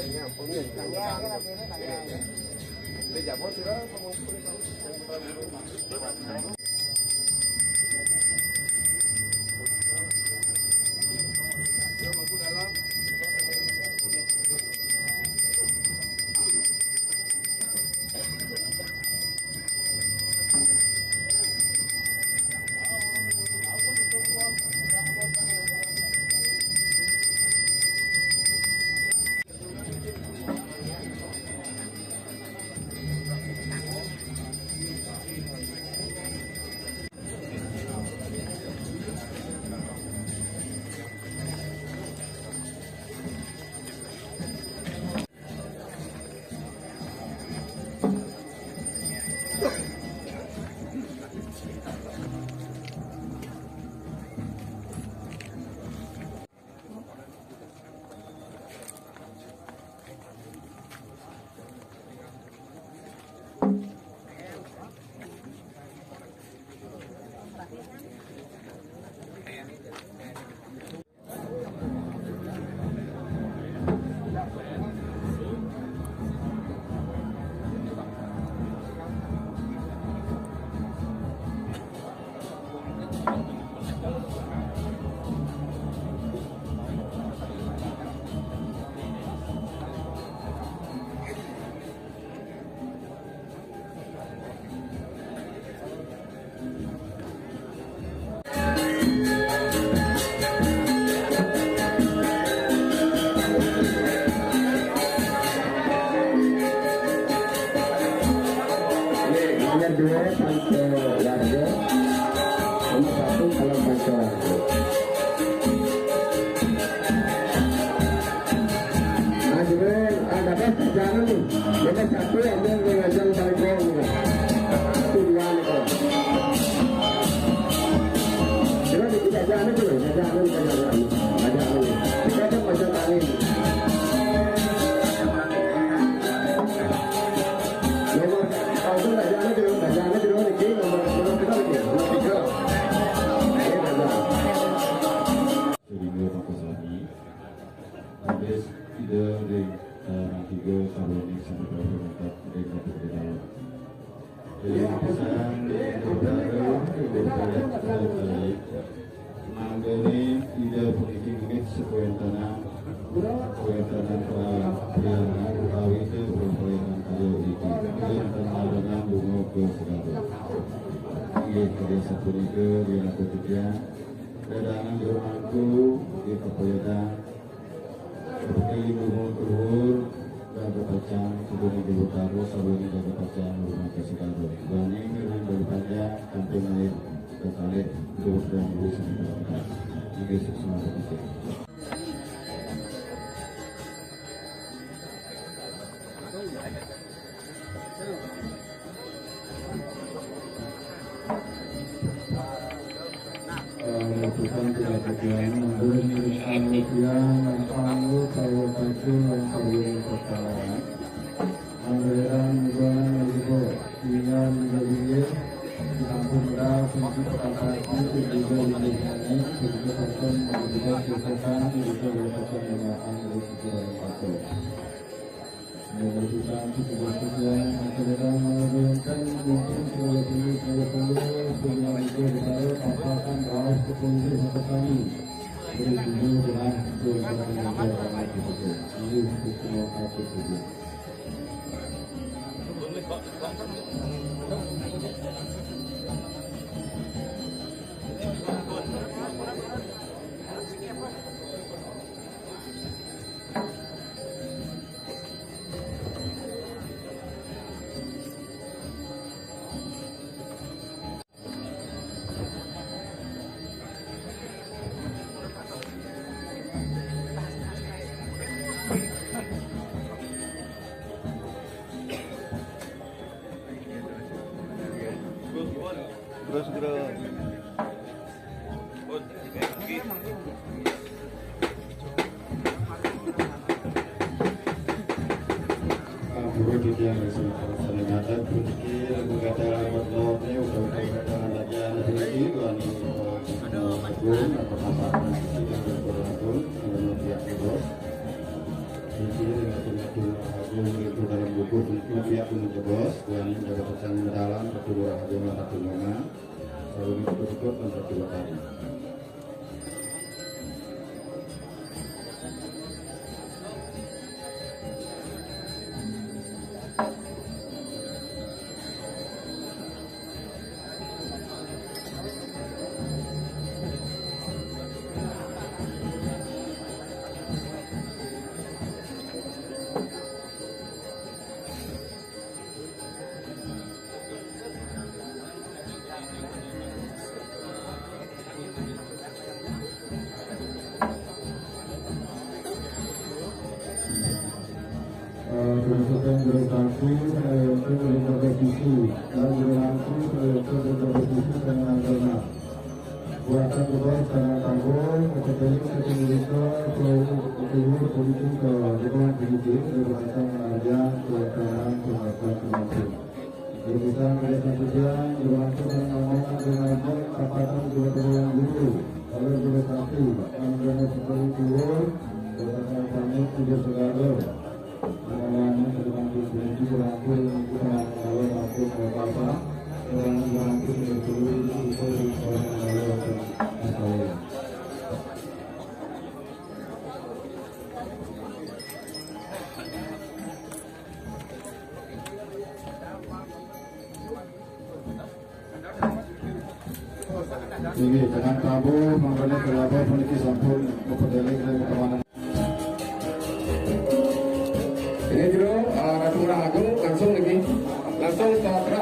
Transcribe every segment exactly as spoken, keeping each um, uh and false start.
Ini nomor dua, Panco Warga. Nomor satu, kalau Panco Warga. Nah, jadi, ah, dapat pajangan nih. Nomor satu, ambil dengan yang paling bawah nih. Satu, dua nih, kalau. Coba dikit pajangan tuh, pajangan, pajangan. Pajangan nih. Kita kan pasang tangan. Nomor, kalau itu pajangan tuh, pajangan tuh, nomor, nomor berapa nih? Nomor tiga. Ini pajangan. Sehingga Pak Kosani, habis ide dari, eh, tiga Sarwani sampai berapa tempat dari Kota Kedai. Jadi, pesan dari Kota Kedai, manggone ide puniki nggih sepoyan tanah, sepoyan tanah pelayanan, utawi itu sepoyan tanah kaya iki. Yen tanah bunga ke segala. Nggih, kaya sapunika, yen aku titiang, dadangan jero mangku, nggih, kepoyan Seperti gubernur keluhur, dan kepacang, sebagai gubernur, sebagai dan kepacang, rumah kasih kado. Bani dengan dari panjang, kampung air, kekalih, gubernur dan gubernur sementara. Ini semua begitu. Melakukan tindak pidana, memberi kerusakan, yang sanggup, kalau satu, yang sanggup, perkara. Anggaran negara, negara, dengan negara, ditampung dah, fungsi perkara, itu juga diberikan, itu juga perkara, itu juga perkara, itu juga perkara. Melakukan tugas-tugas yang akan datang, mungkin segala perlu, segala perlu, segala perlu, papasan, raos, petunjuk, satu kami. Beri tunjuk, dengan, untuk, untuk, untuk, untuk, untuk, untuk, untuk, untuk, untuk, untuk, Terus, terus. Guru titiang saling adat puniki lagu kata amat lorne uga uga kata anak ya anak puniki wani agung atau masak nasi dan berkurang pun menurut pihak bos. Puniki dengan Pihak pun jebos, dan dapat pesan dalam satu dua agama satu agama, kalau ini cukup dan satu dua hari. Eh, berdasarkan juru tampil, saya yakin dari kompetisi dan juru tampil, saya yakin dari kompetisi dengan agama. Buatan kedua secara tanggul, ketepian kependidikan, seluruh politik ke dukungan politik, berdasarkan pengajian, pelaksanaan, pengakuan pengantin. Berbicara pada satu dia, berlangsung dengan omongan dengan baik, kapatan juga yang dulu. Kalau boleh satu, dan dengan seperti keluar, berkata pamit juga segala. Semuanya tergantung berhenti berlaku yang kita kalau mampu berkata, orang mampu berseluruh itu orang kalau akan masalah. Ini dengan tamu, mangkane kelapa puniki sampun kepedelek dan ketemangan. Ini dulu, eh, Ratu Ngurah Agung langsung lagi. Langsung ke Ratu.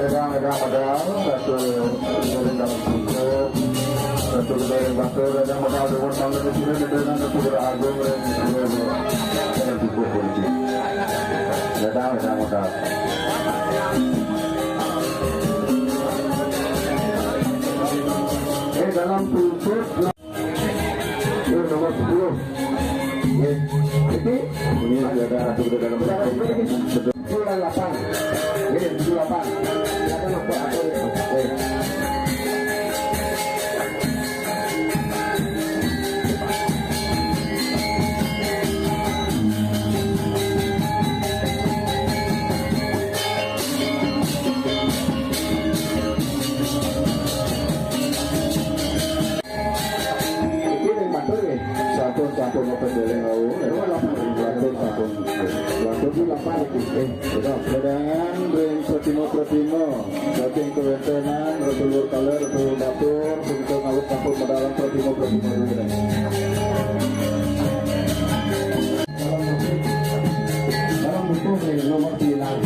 Ledang, ledang, modal, satu, ledang, satu, satu, ledang, batu, ledang, modal, dengan tangga di sini, ledang, satu, ledang, agung, ledang, satu, ledang, satu, ledang, ledang, modal. Eh, dalam prinsip, eh, nomor sepuluh. Ya. Jadi, ini ada, ada satu, dalam prinsip. Tujuh delapan. Ini tujuh delapan. Silakan, Mas. Dari ngau, ya. Nomor delapan. Lanjut, satu. Lanjut. Nomor delapan. Eh, sudah. Sedang ring Protimo, Protimo. Saking kewentenan, Ratu Lur Kaler, Ratu Batur, untuk ngawut kapur medalan Protimo, Protimo dulu deh. Dalam buku, dalam buku nih, nomor sembilan.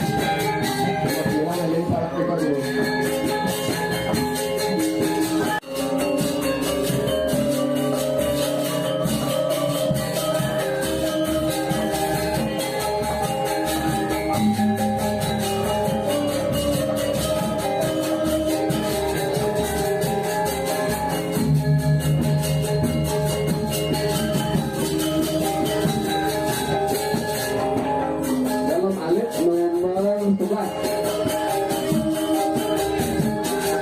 Nomor sembilan, yang paling kita dulu. Dalam alit nomor sebelas.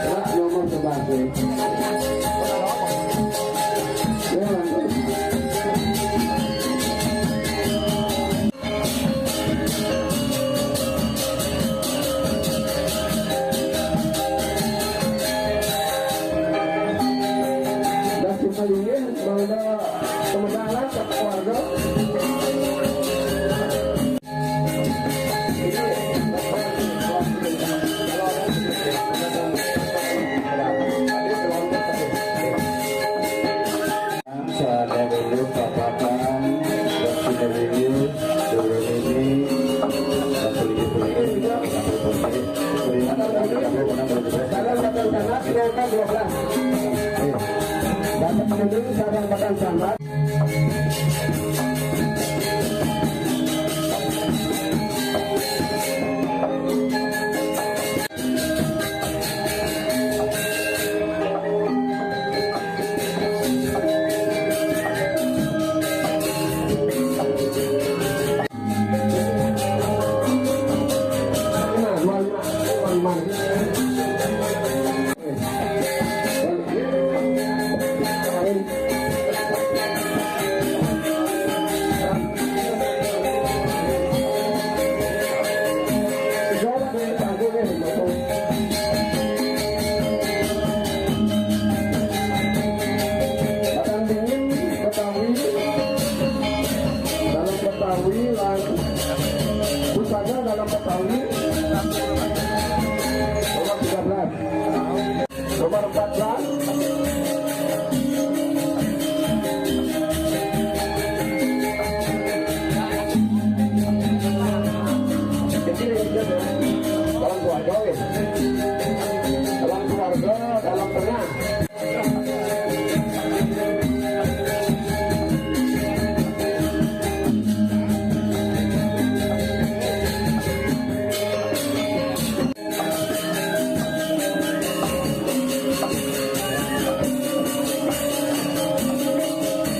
Pak, nomor sebelas nih. Ya, lanjut. Dah kita linggih, bangga kemedalan, keluarga. Sadaya dulu papakan, waktu dulu, dulu ini, dan peligi-peligi, sampai putih. Keringat ada, kamu pernah berjumpa. Nomor dua belas. Eh, dapat dulu, sadar makan sambat. Batang Dingin, Betawi, dalam Betawi, lan-, Pusaka dalam Betawi, nomor tiga belas. Nomor empat belas. Jadi, ini juga, ya. Dalam keluarga, ya. Dalam keluarga, dalam tengah.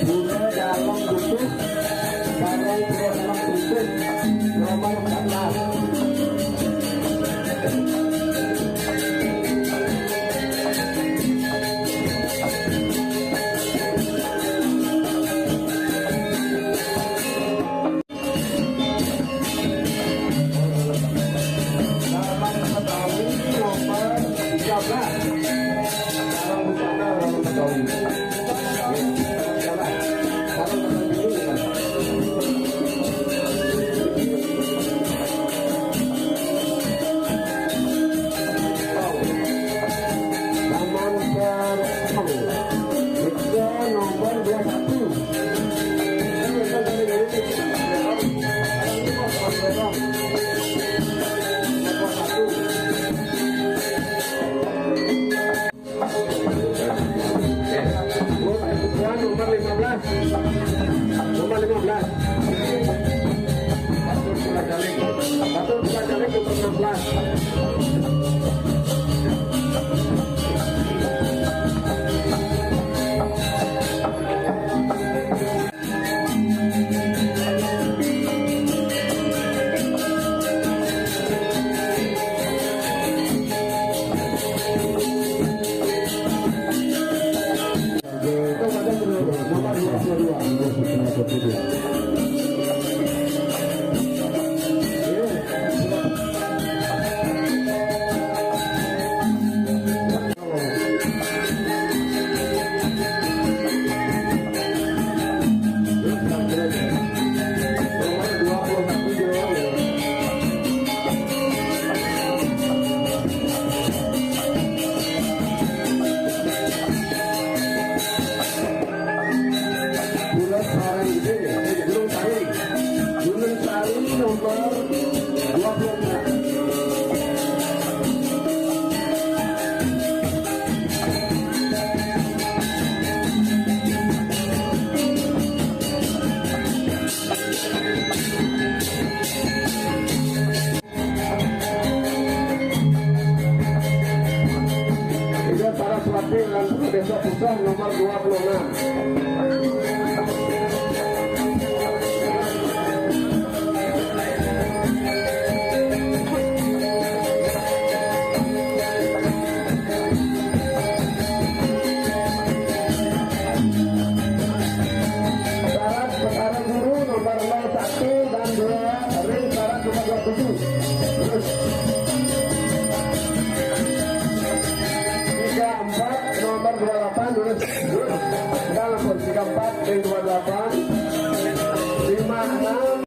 Bunga dalam bentuk karang, bunga dalam bentuk nomor empat belas. Salam Betawi nomor tiga belas. Salam Betawi, salam Betawi. Salam Betawi. Taman Serpong. Itu nomor dua puluh satu. Nomor lima belas. Nomor lima belas. Batur Purwajaling. Batur Purwajaling nomor enam belas. Langsung besok putra nomor dua puluh enam. Syarat perkara guru nomor nol satu dan dua, ring syarat nomor dua puluh tujuh. Terus. Tiga empat nomor dua delapan, terus. Terus. Kita langsung tiga empat, ring dua delapan. Lima enam.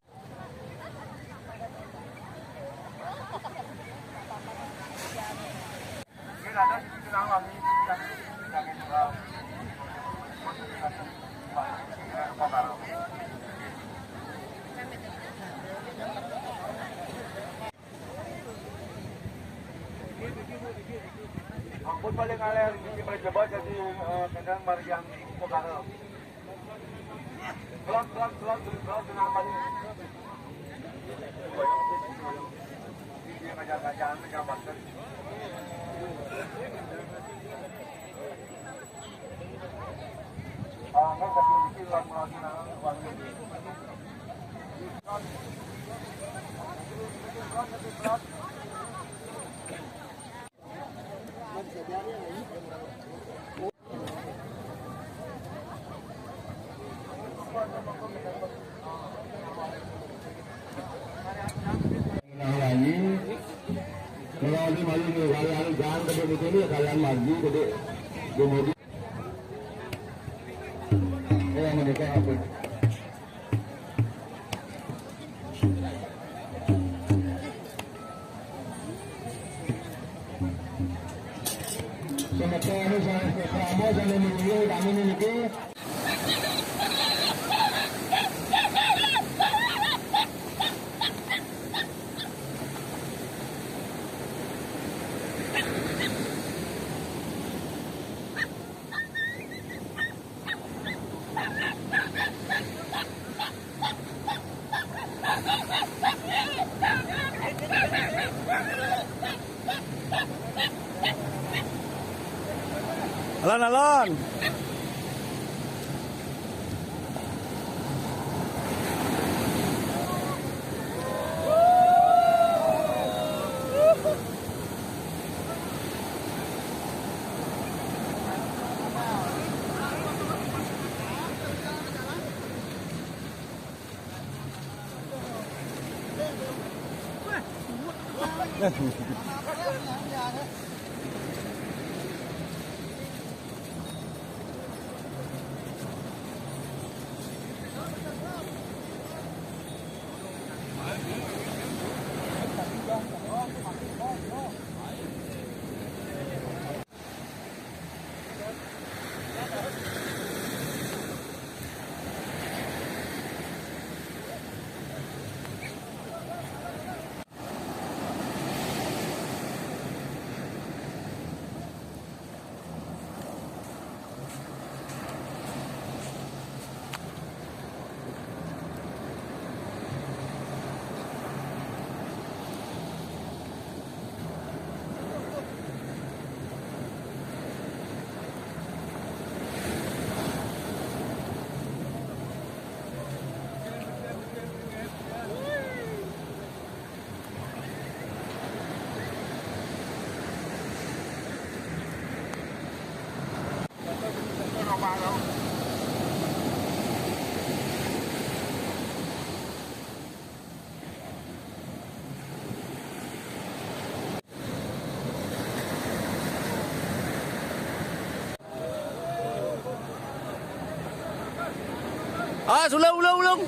Ampun paling aler, ini paling coba jadi, eh, kendang Mariang Ibu Pekara. Kelak, kelak, kelak, kelak, kelak, dengan paling. Dia ngajak-ngajak, ngajak banten. Kalau ada malu ni, kalau ada jangan kena betul ni, kalau maju kena gemuk. Eh, yang mana kau apa? Semeton ni, saya, saya, saya, saya, saya, saya, saya, Alon, alon. Ah, sulang, ulang, ulang.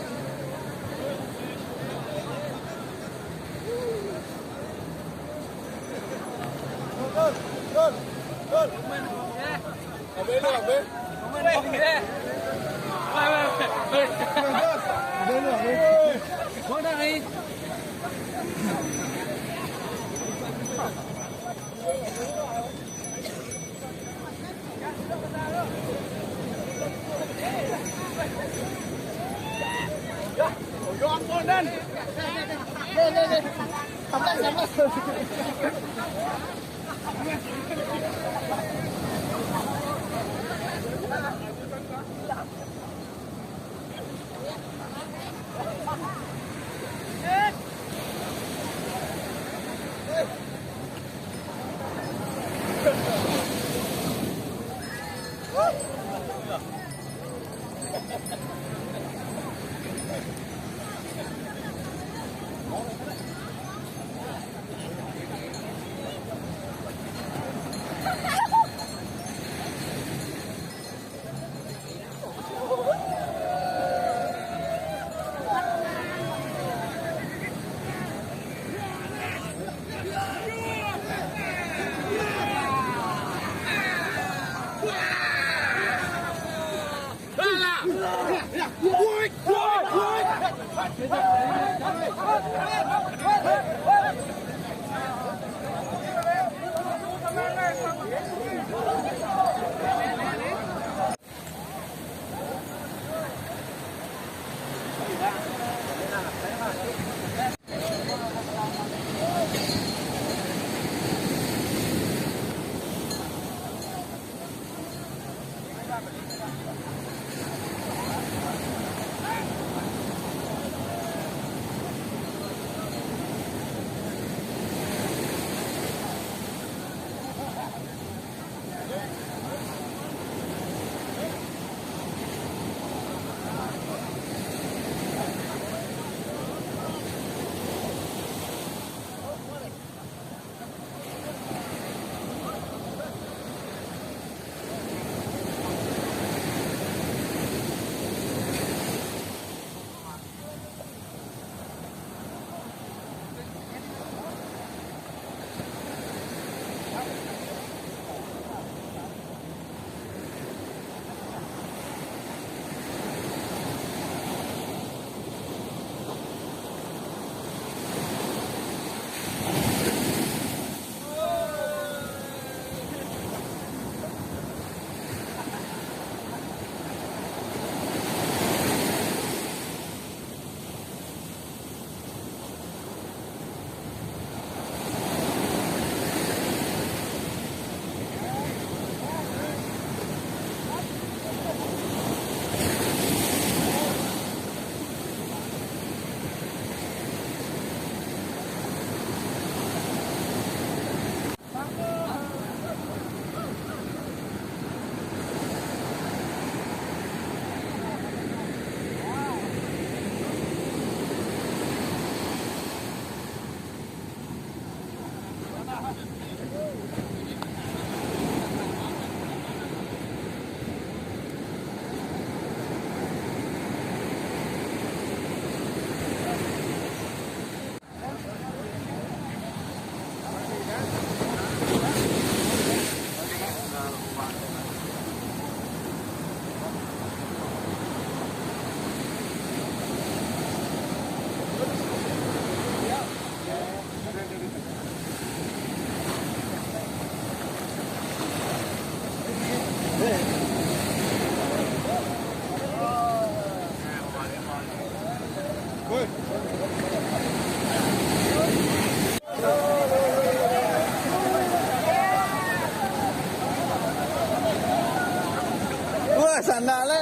Wah, sana le.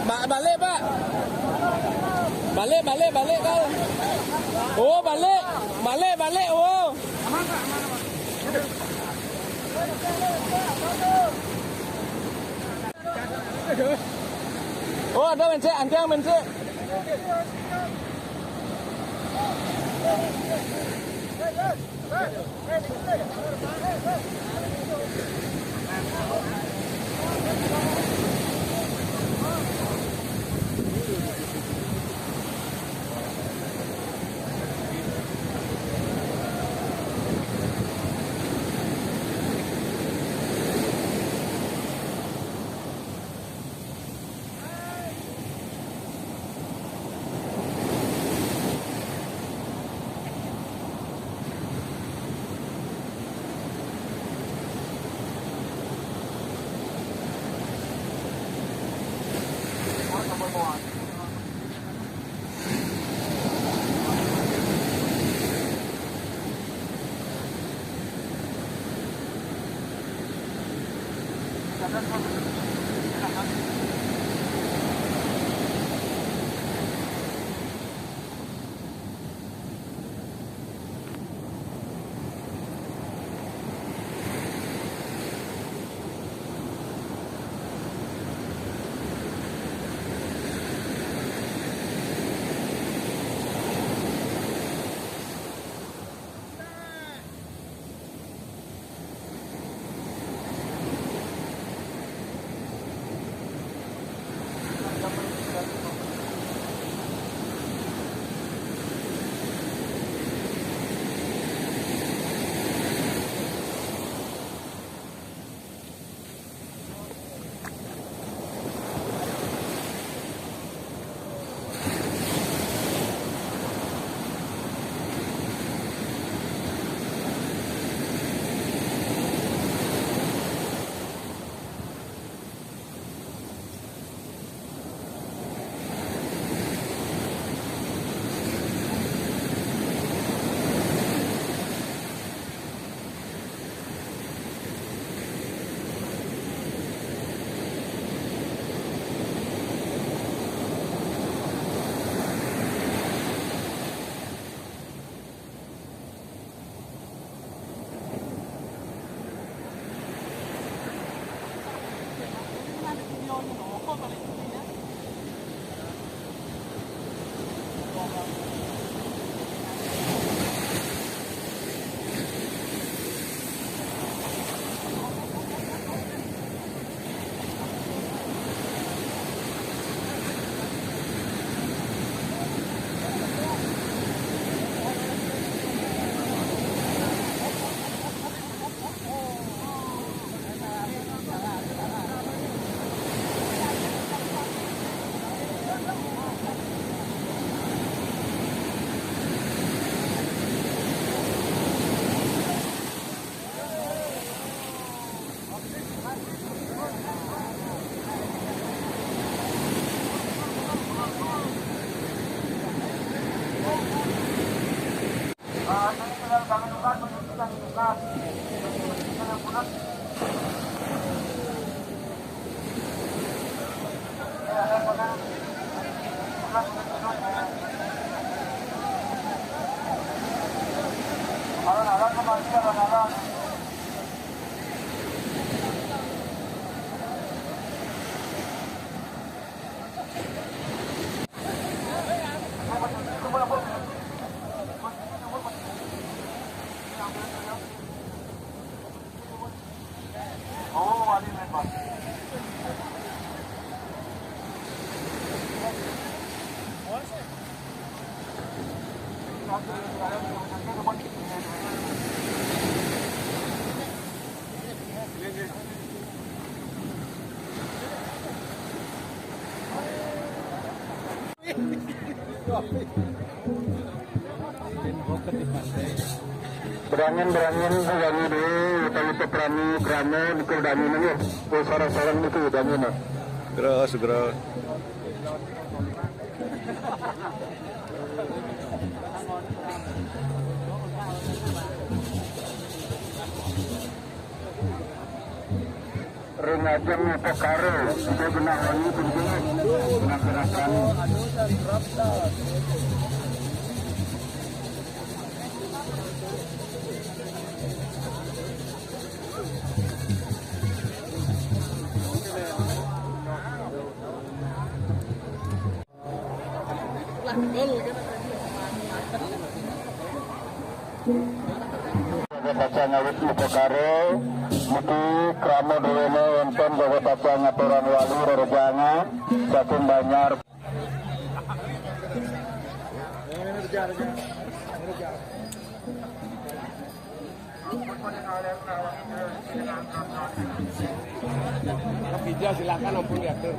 Ba-, balik, Pak. Balik, balik, balik kau. Oh, balik. Balik, balik, oh. Oh, ada mencek, antiang mencek. Berangin, berangin, berangin dulu, kita lupa perani, berani, dikir dangin aja. Oh, sarang-sarang itu dangin, nah. Geras, geras. Ring Ajeng Pekara, sudah genah wangi penting, genah gerakan. Jaga pacang awit upakara, niki krama duwene wonten jaga pacang aturan wali rerejangan saking Banjar. Hijau silakan ampun diatur.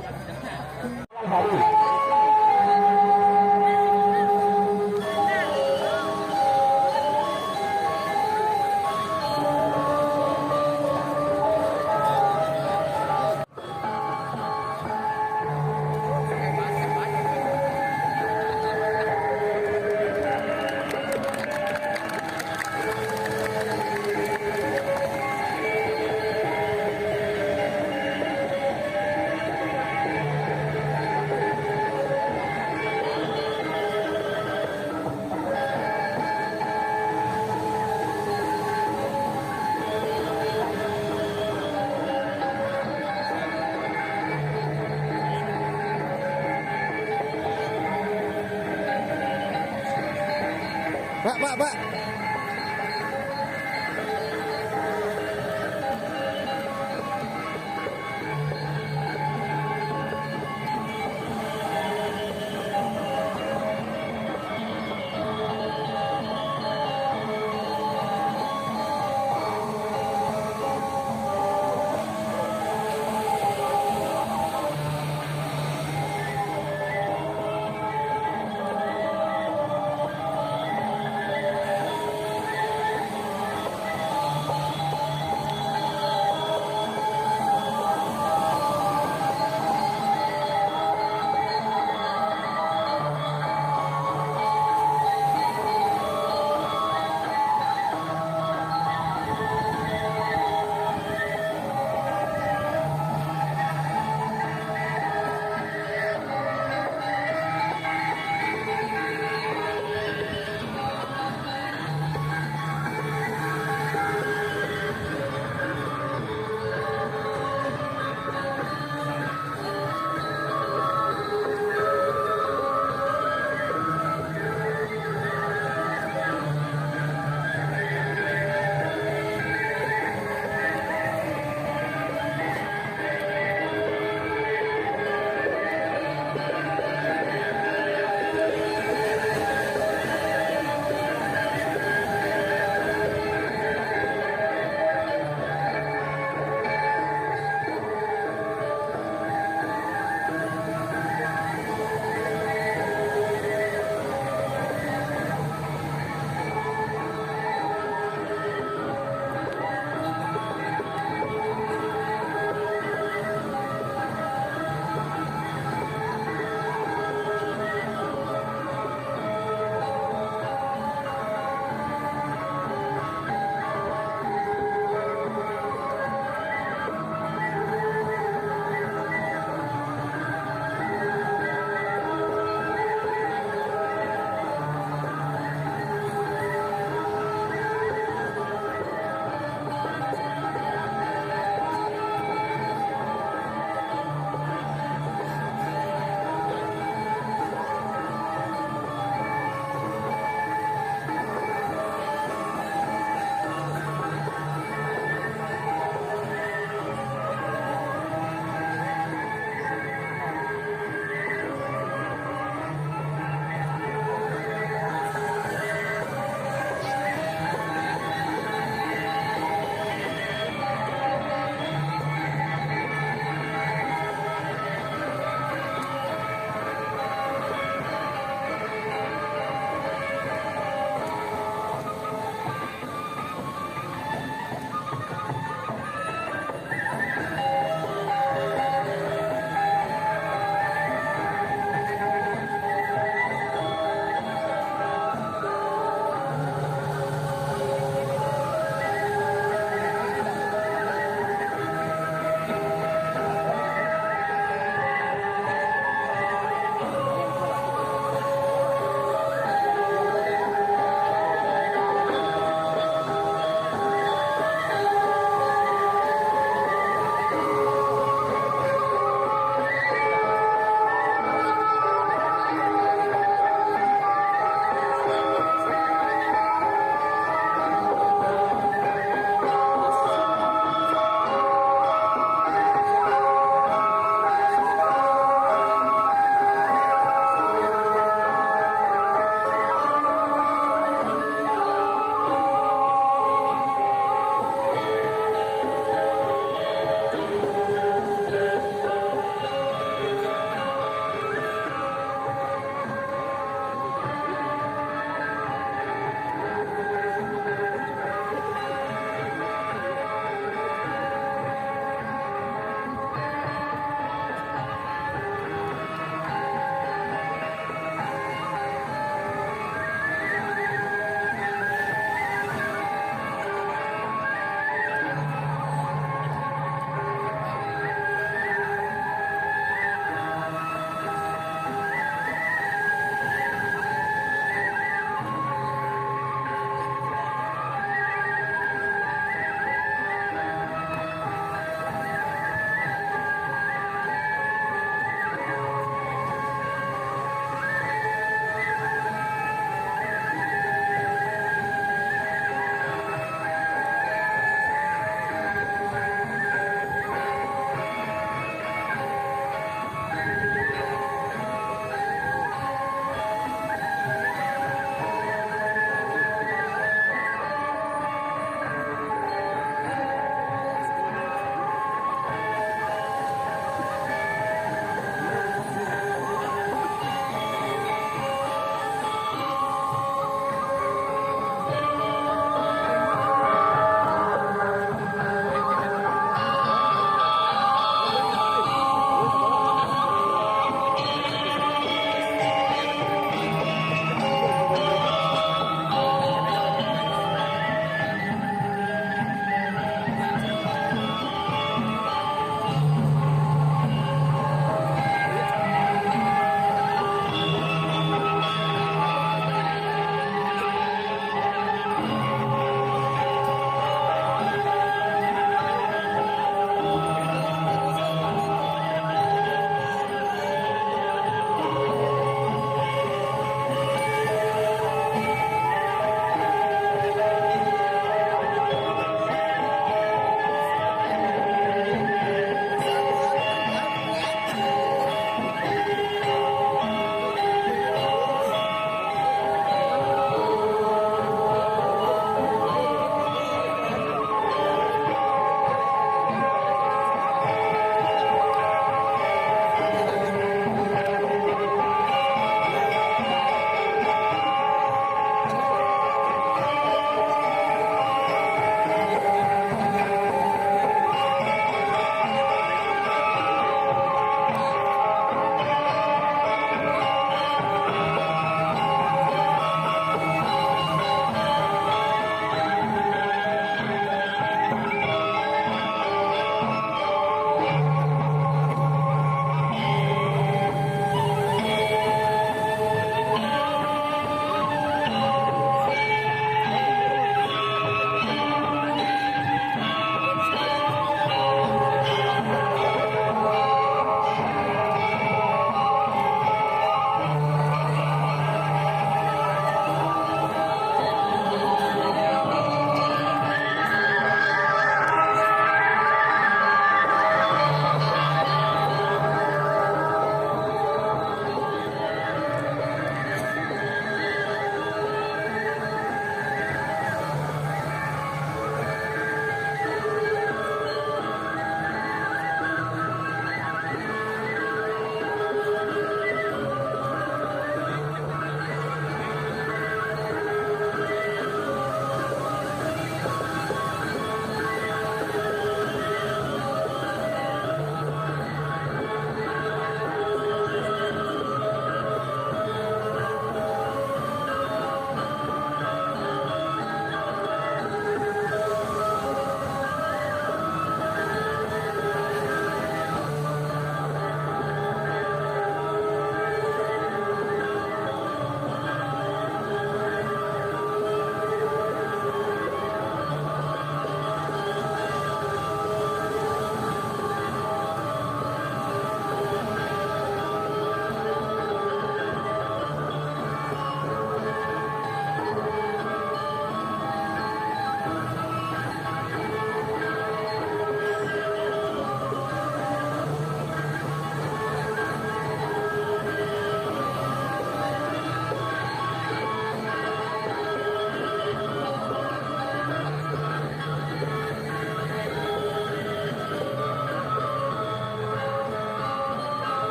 Pak, Pak, Pak.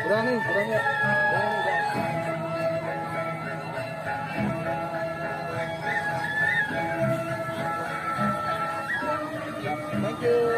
Udah nih, udah nggak? Udah nih, udah. Thank you.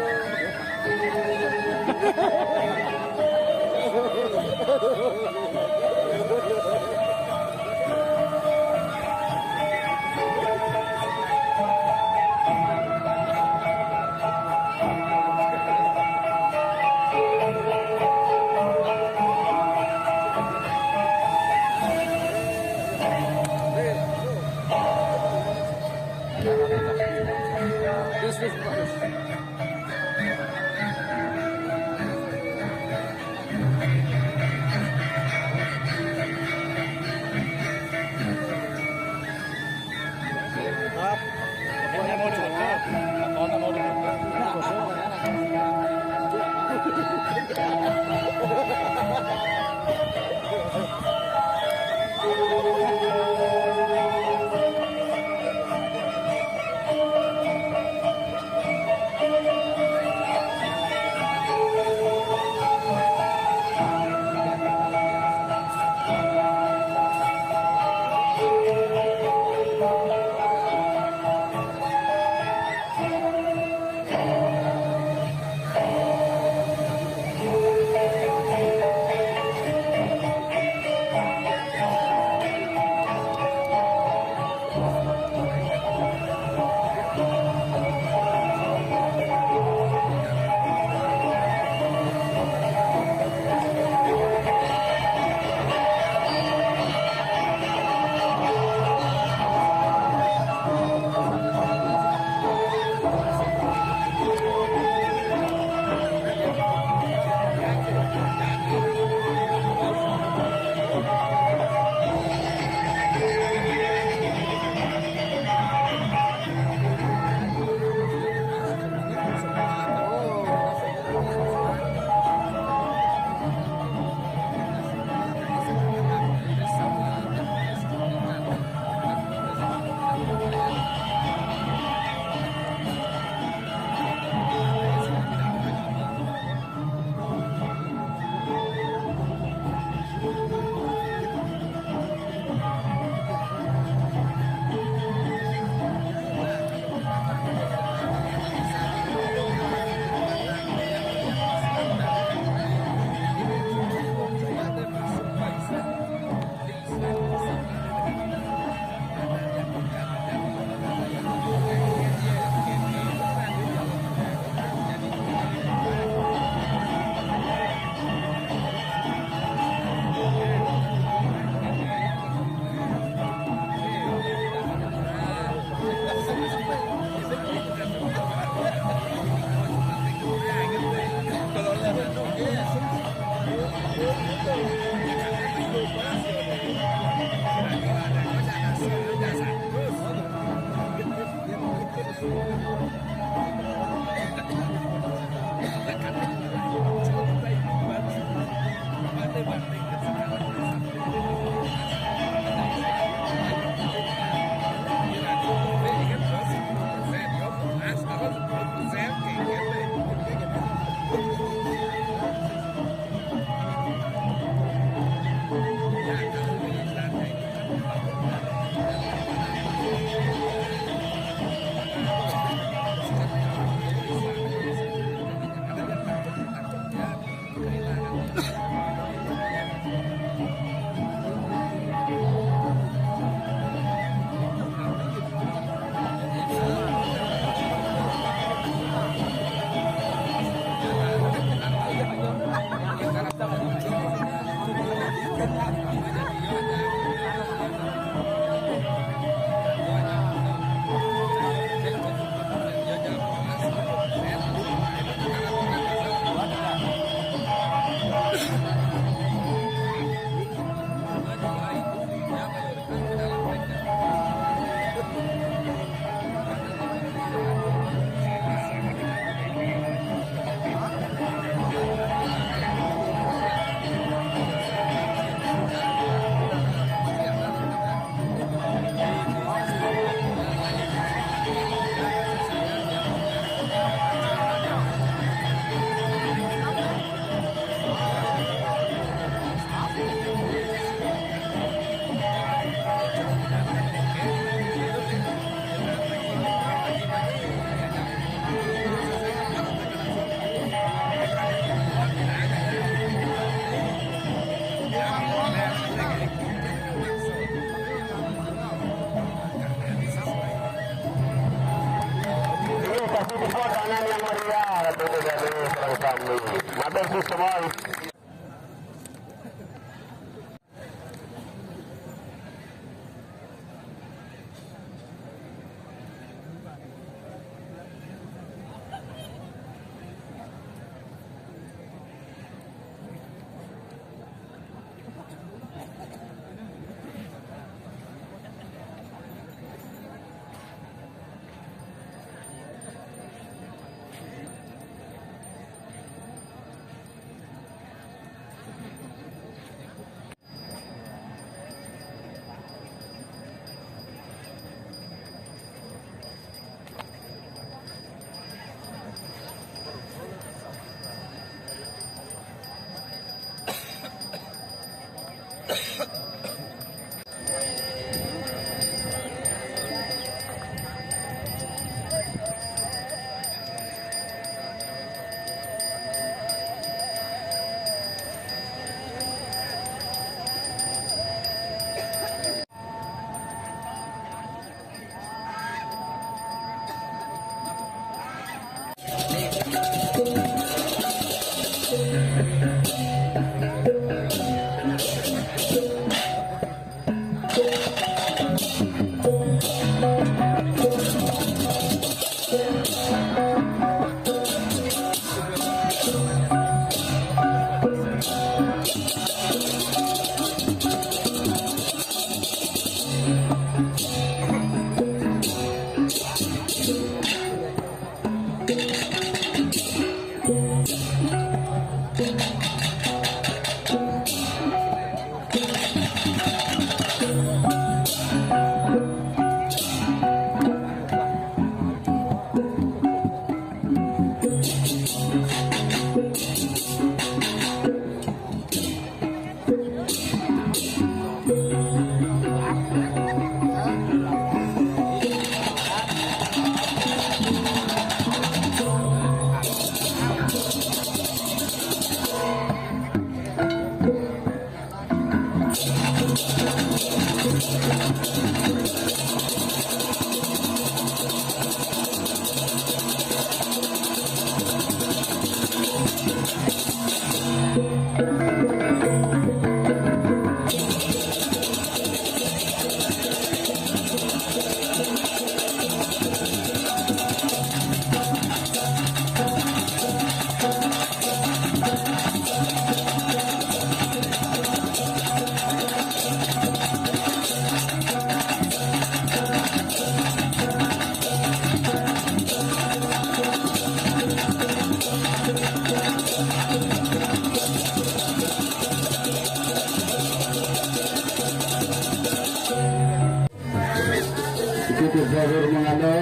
Ikuti jalur mengada,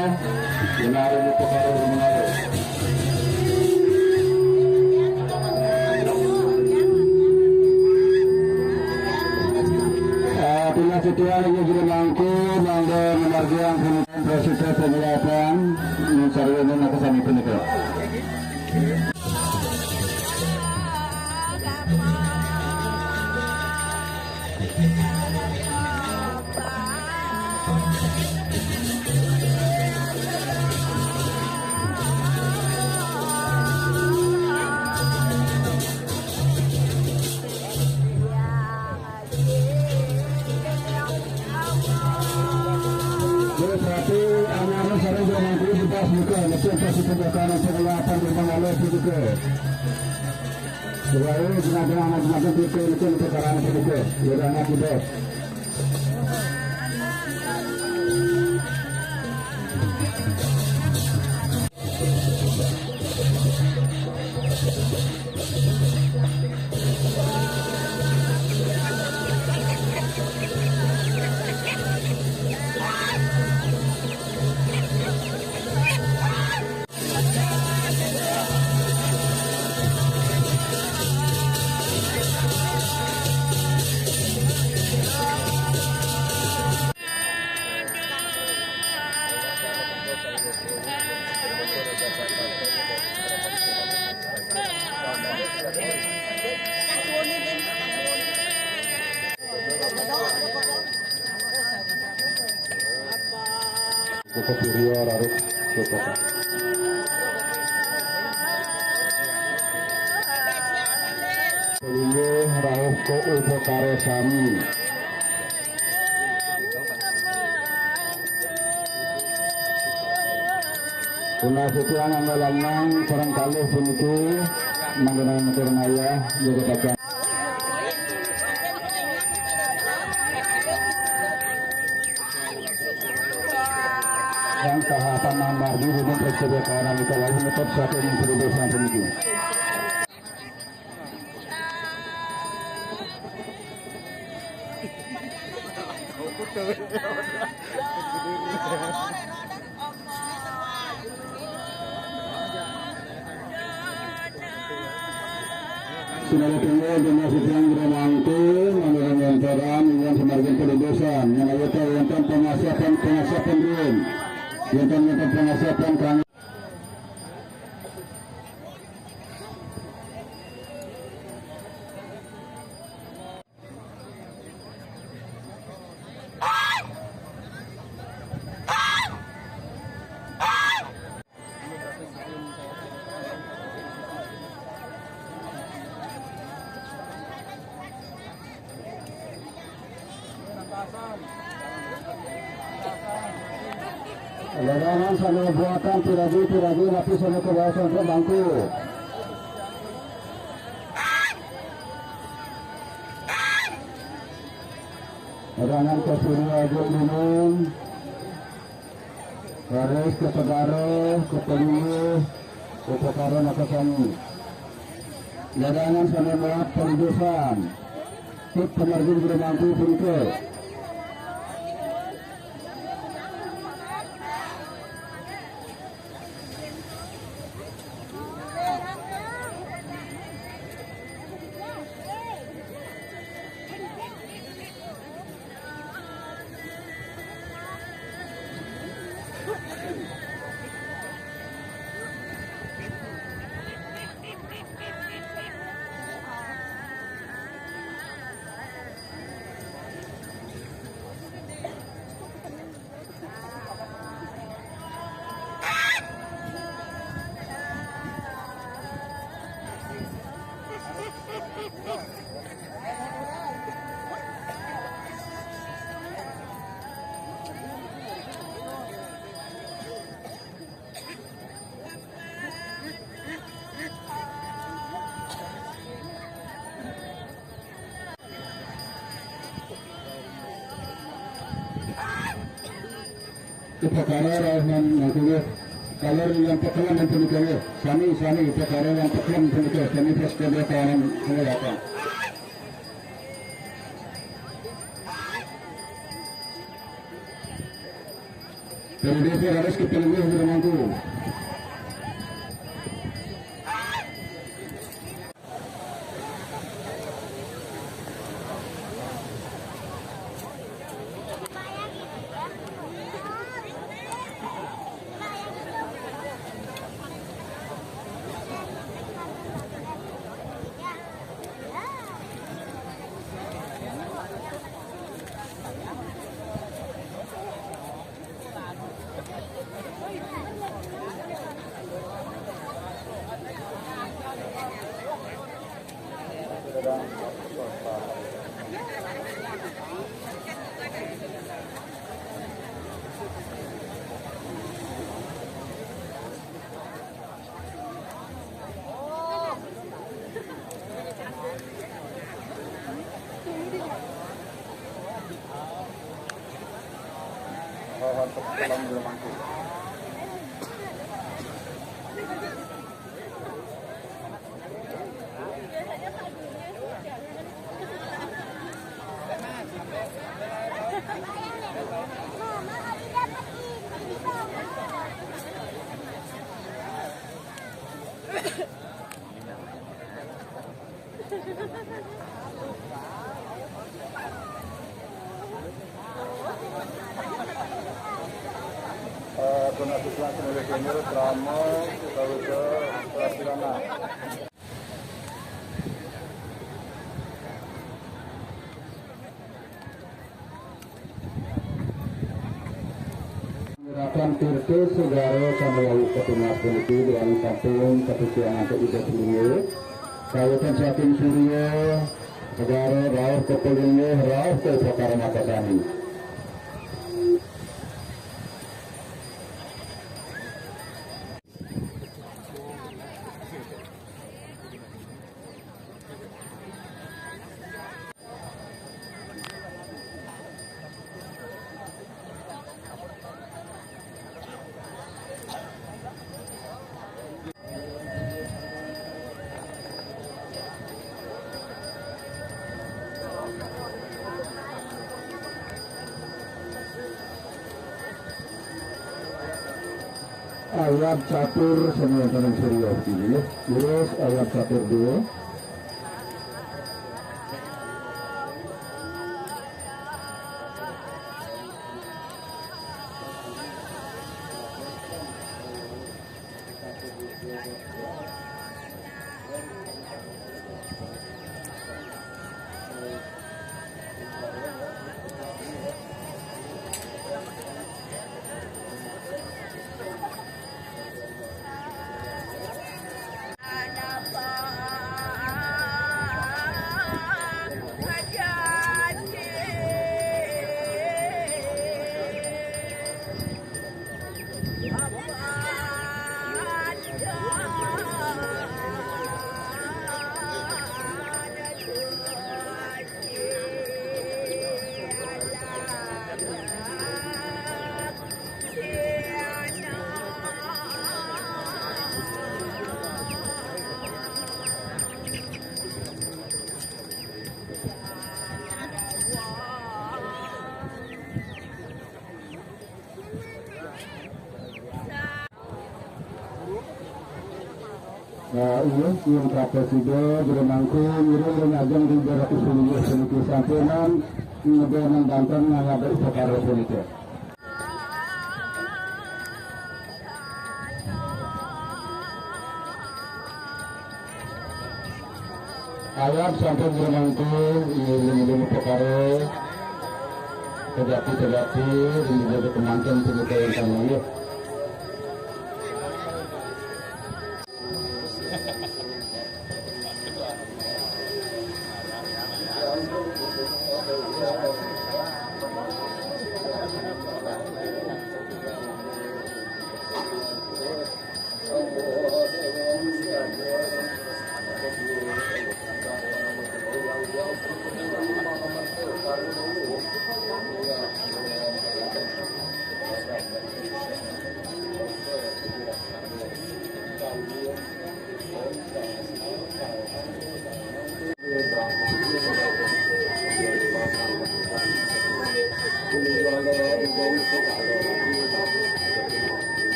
benar ini perkara mengada. Ah, bila setia ini jadi mangku, mangga menargiang penutup proses pengelapan, mencari yang akan kami penutup. Jadi, berarti anak-anak sekarang jangan nanti kita buka, nanti kita buka, nanti kita buka. Jadi, anak-anak kita, nanti kita buka, nanti kita buka. Cukup superior harus cukup. Inggih rauh ka upakara sami. Punapi titiang angga lanang sareng kalih puniki manggenang kurang ayah jaga pacang. Yang tahapan nambah di rumah percaya kawanan kita lagi ngetop satu yang sudah bersama puniki. Sinalih tunggal jemaah setiang Guru Mangku, manurung nyentoran, ingkang semargin padudosan, yang awita wonten pengasapan, pengasapan ruin, wonten, wonten pengasapan kang Ledangan sami buatan piragi-piragi lapis sami ke bawah songkok bangku. Ledangan ke sini aja minum. Baris ke pegara, ke pelungguh, ke pekara makasami. Ledangan sami muat padudosan. Tut pamargin Guru Mangku punika. Upakara rauh nang mangkuwih. Kalor yang pekelan dan punika nggih. Sami, sami upakara yang pekelan punika. Sami pas kedua tangan semua datang. Dari desa harus kita lebih bermangku. Eh, donasi pulang sebagai senior, drama, kita udah, eh, Kirana. Menyerahkan tirta segara sama wau ketunas puniki dengan sampun ketusian untuk Ida Sendiri. Kawitan saking Surya, Segara, rauh ka Palungguh, rauh ka Upakara Makasami. Ayat catur sama yang serius gitu ya. Terus ayat catur dua. Nah, iya, yang kata sudah bermangku, ngiring dengan ajang tiga ratus ribu sedikit sampenan, ngebenang banten, nangada perkara punika. Ayat sampun bermangku, ngiring-ngiring perkara, tegati-tegati, ring jaga kemanten punika yang sama, ya.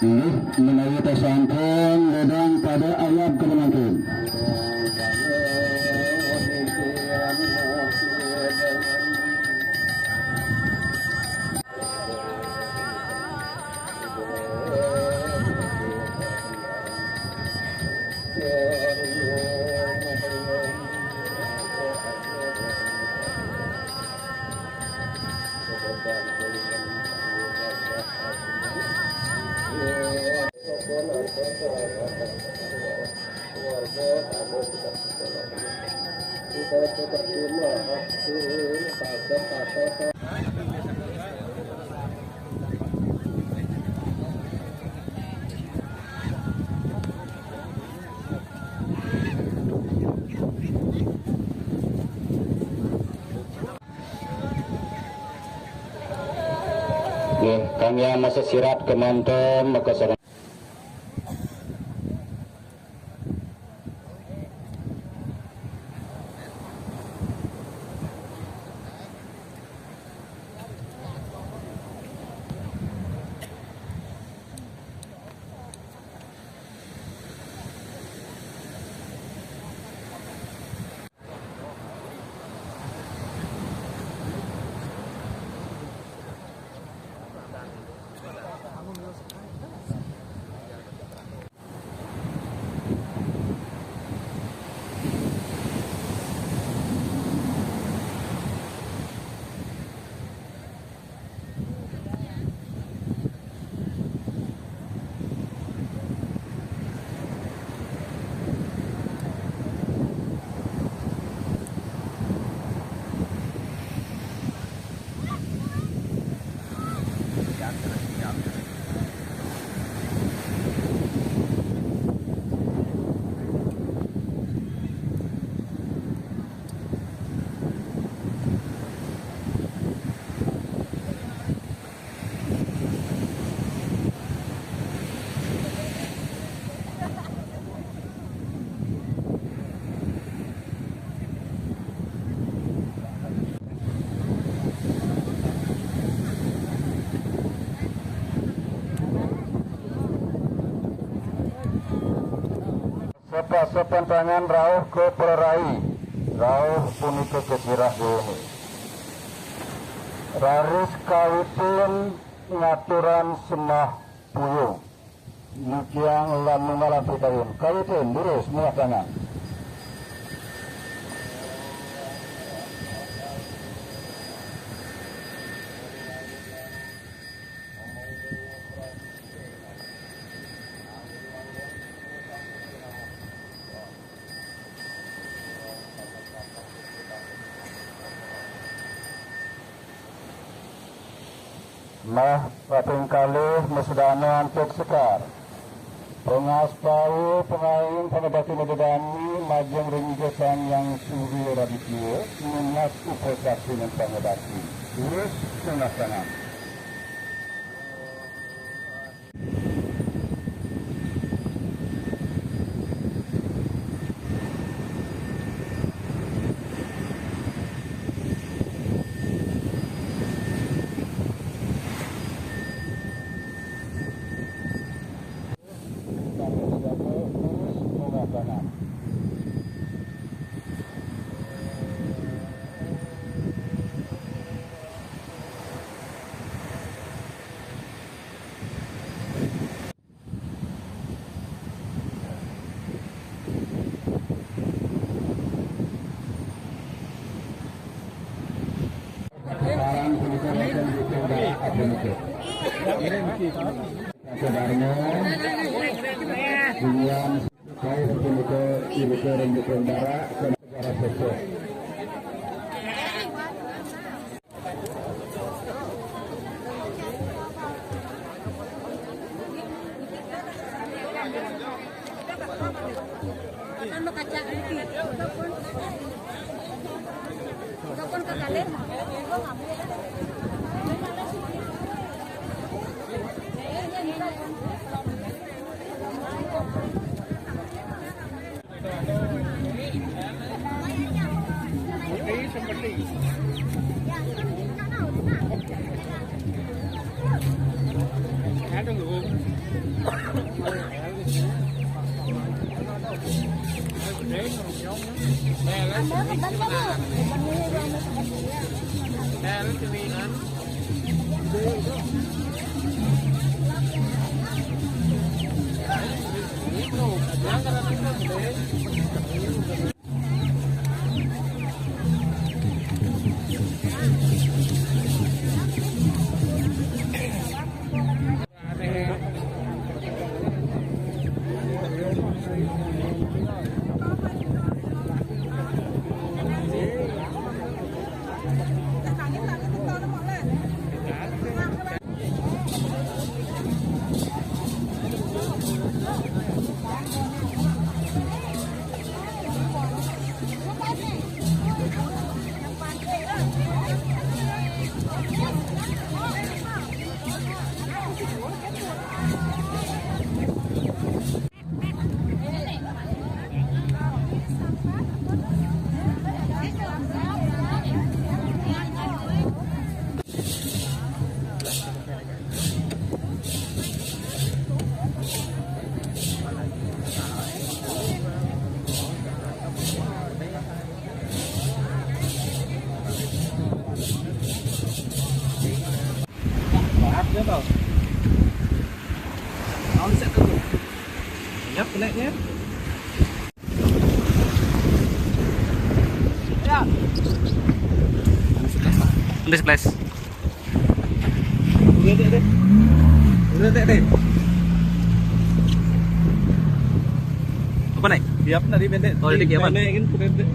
Inggih, menawi sampun ledang pada ayat kemenangan. Nggih, kami yang masih sirat kemanten, maka sareng Pasokan tangan rauh ke para rai, rauh punika ke sirah déwéné. Raris kawitin ngaturang sembah puyung. Niki lan nunggalan pikayun. Kawitin, durus, muah tangan. Nah, kaping kalih masedana antuk sekar. Pangaspaya pangaying panebakti nededani majeng ring Ida Sang Hyang Surya Raditya, nunas upakasih ning pangabakti. Durus, nunas tangan. Maaf ya, Bang. Naon sih tuh? Nyap kenanya. Ya. Udah, splash. Udah deh, deh. Udah deh, deh. Apa naik? Siap tadi pendek. Oh, tadi kiaman. Pendek, kan, pendek.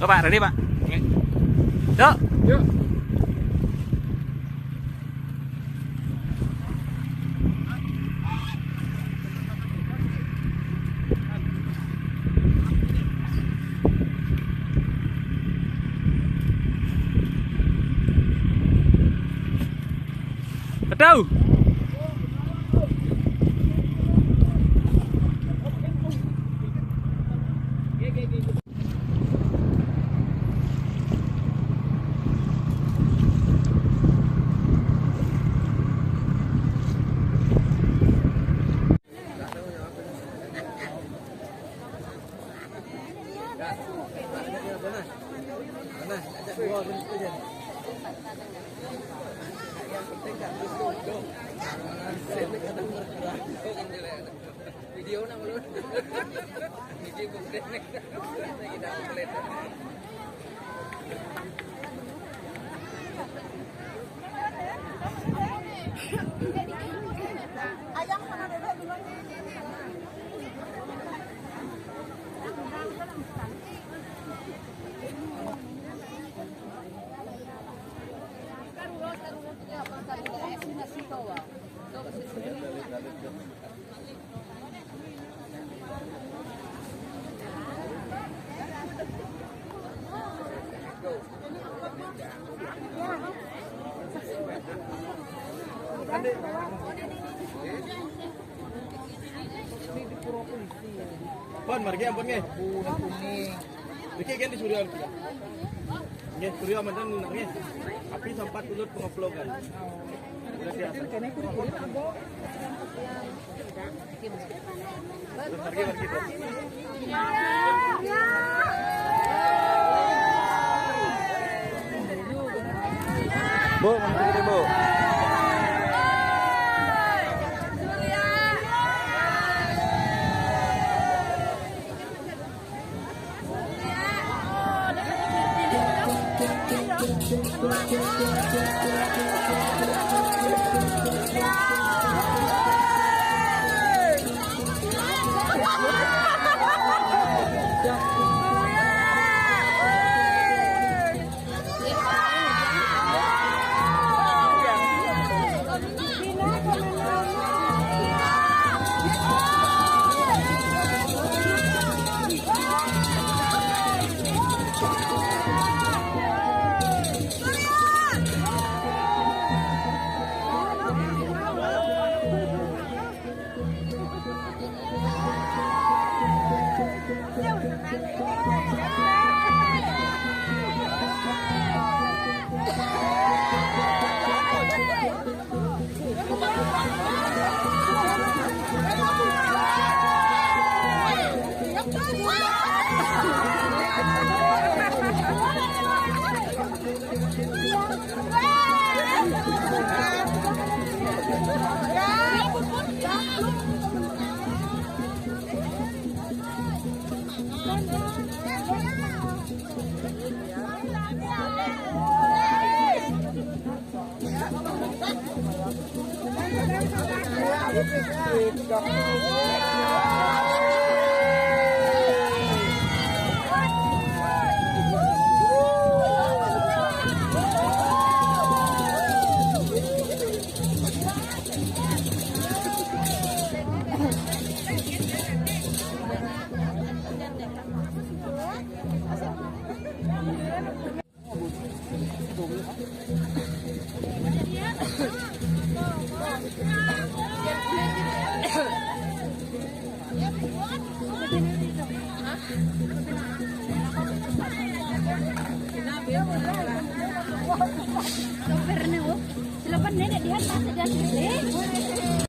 Pak, ready, Pak? Oke. Yuk. Yuk. Tahu. Video na belum? Video bukan. Kita upload. Pon, margi ampun nggih. Niki kan di Suryo. Nggih, Suryo manten nggih. Api sempat tulut pengeplogan. Udah biasa. Bu, Bu.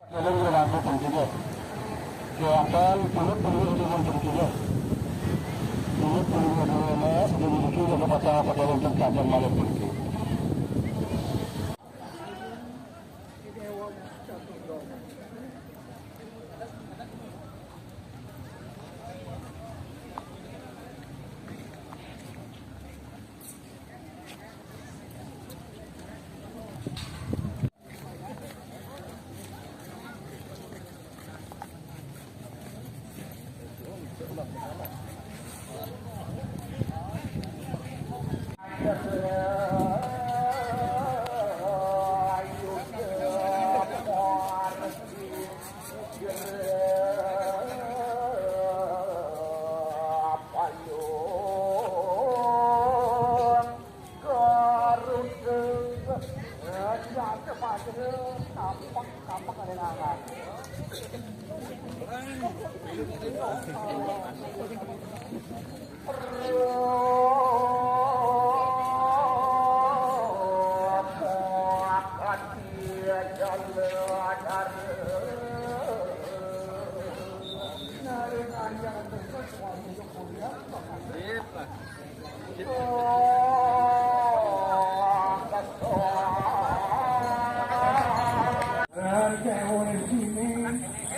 Lalu dia langsung pergi dia. Dia akan turut pergi dengan pergi dia. Turut pergi dengan dia, dia pergi dengan pasal apa dalam tempat dan malam pergi.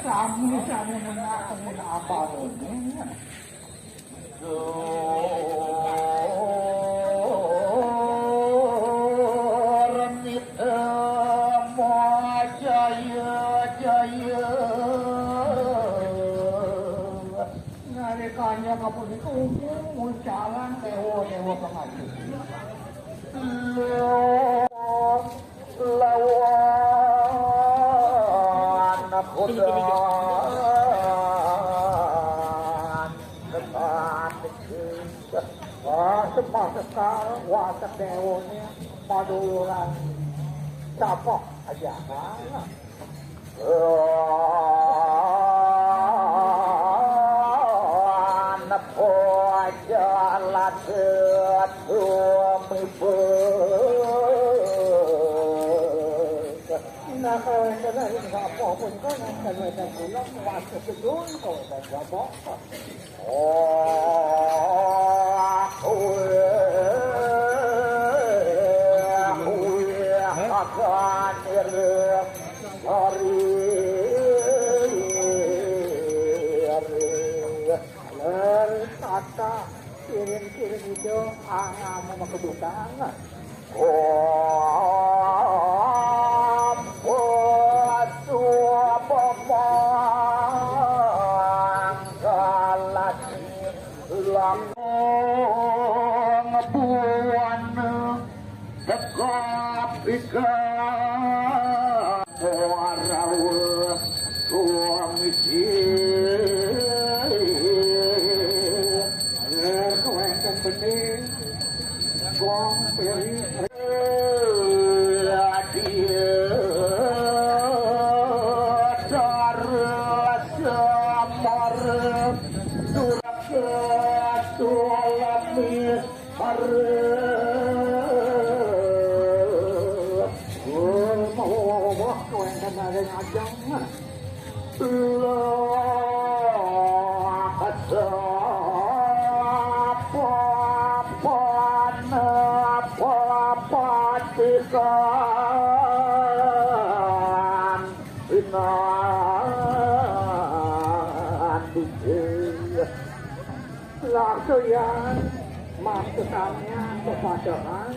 Sami, sami mengaku apa ini. Nalikane kapunika umum jalan dewa-dewa pangajeng. Lawan Khudan. Wah, semua sekar, wah, sedewane, paduluran. Sapa aja, kan? Nepo aja ladet tumibet. Nah, kalau yang kena ini apa pun kan, kalau yang pulang, wah, sebetul, kalau yang apa. Ler tata kiring-kiring itu angamu makedutan. Om Batu Pemangkalan Langkung Buana Tekap Ikan Muarawa Tuang Isi. Ayo, kau yang penting. Wong peri. Laksuyan, maksudannya kepadaan.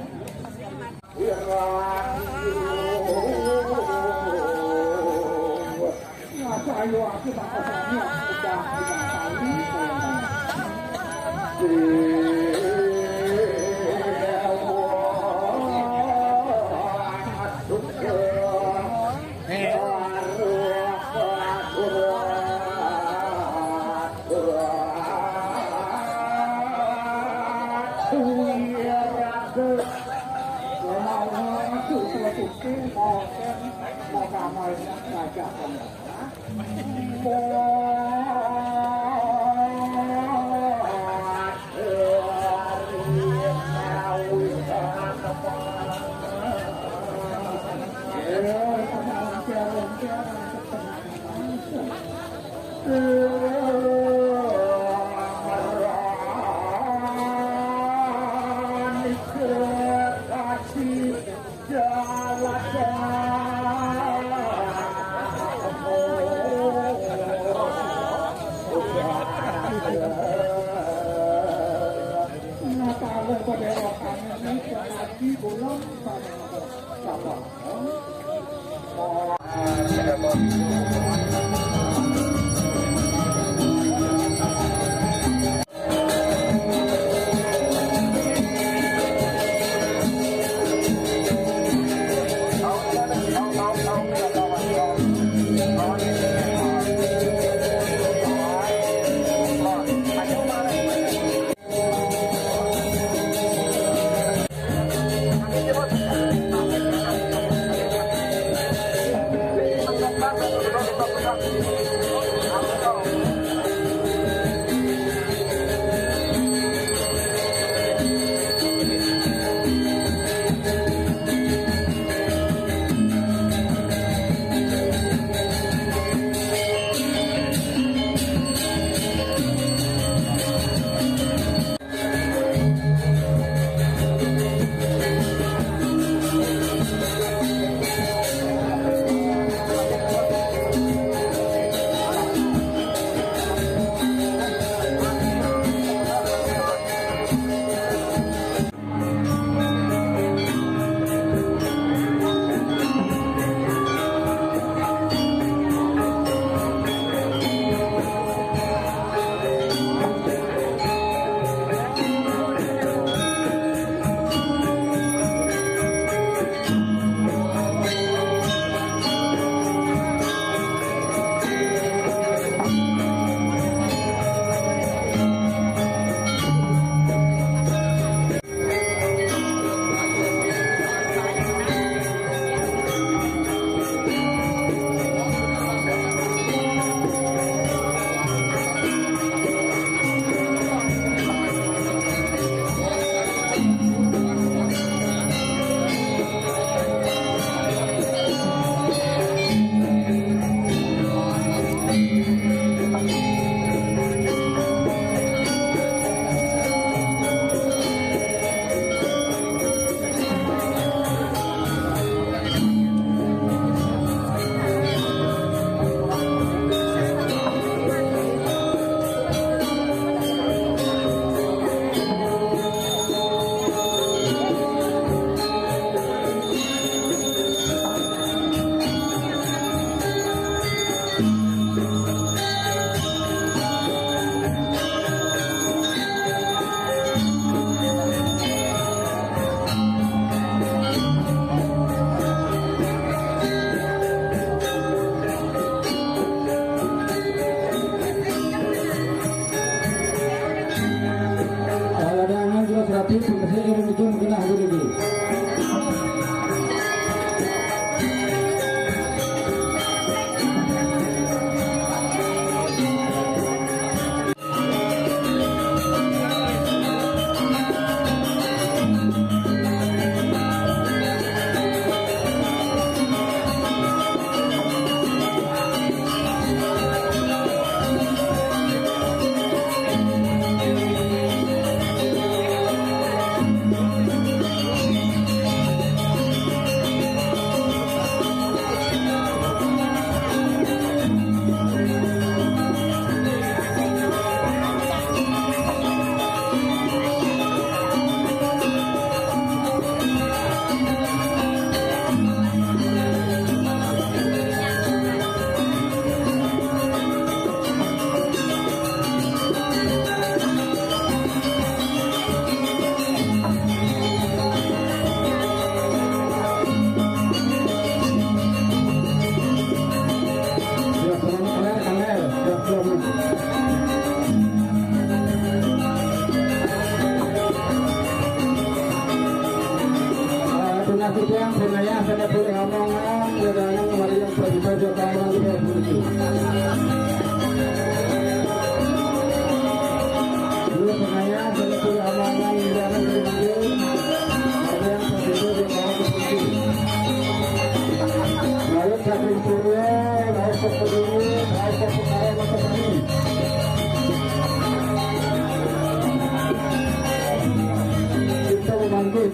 Pangayah pada puri amangan, kadang-kadang mari yang pergi saja kawan kita bunyi. Dulu pangayah pada puri amangan, kadang-kadang dipanggil, ada yang pergi saja kawan kita bunyi. Lalu satu puri, lalu satu puri, lalu satu puri, lalu satu puri. Kita memanggil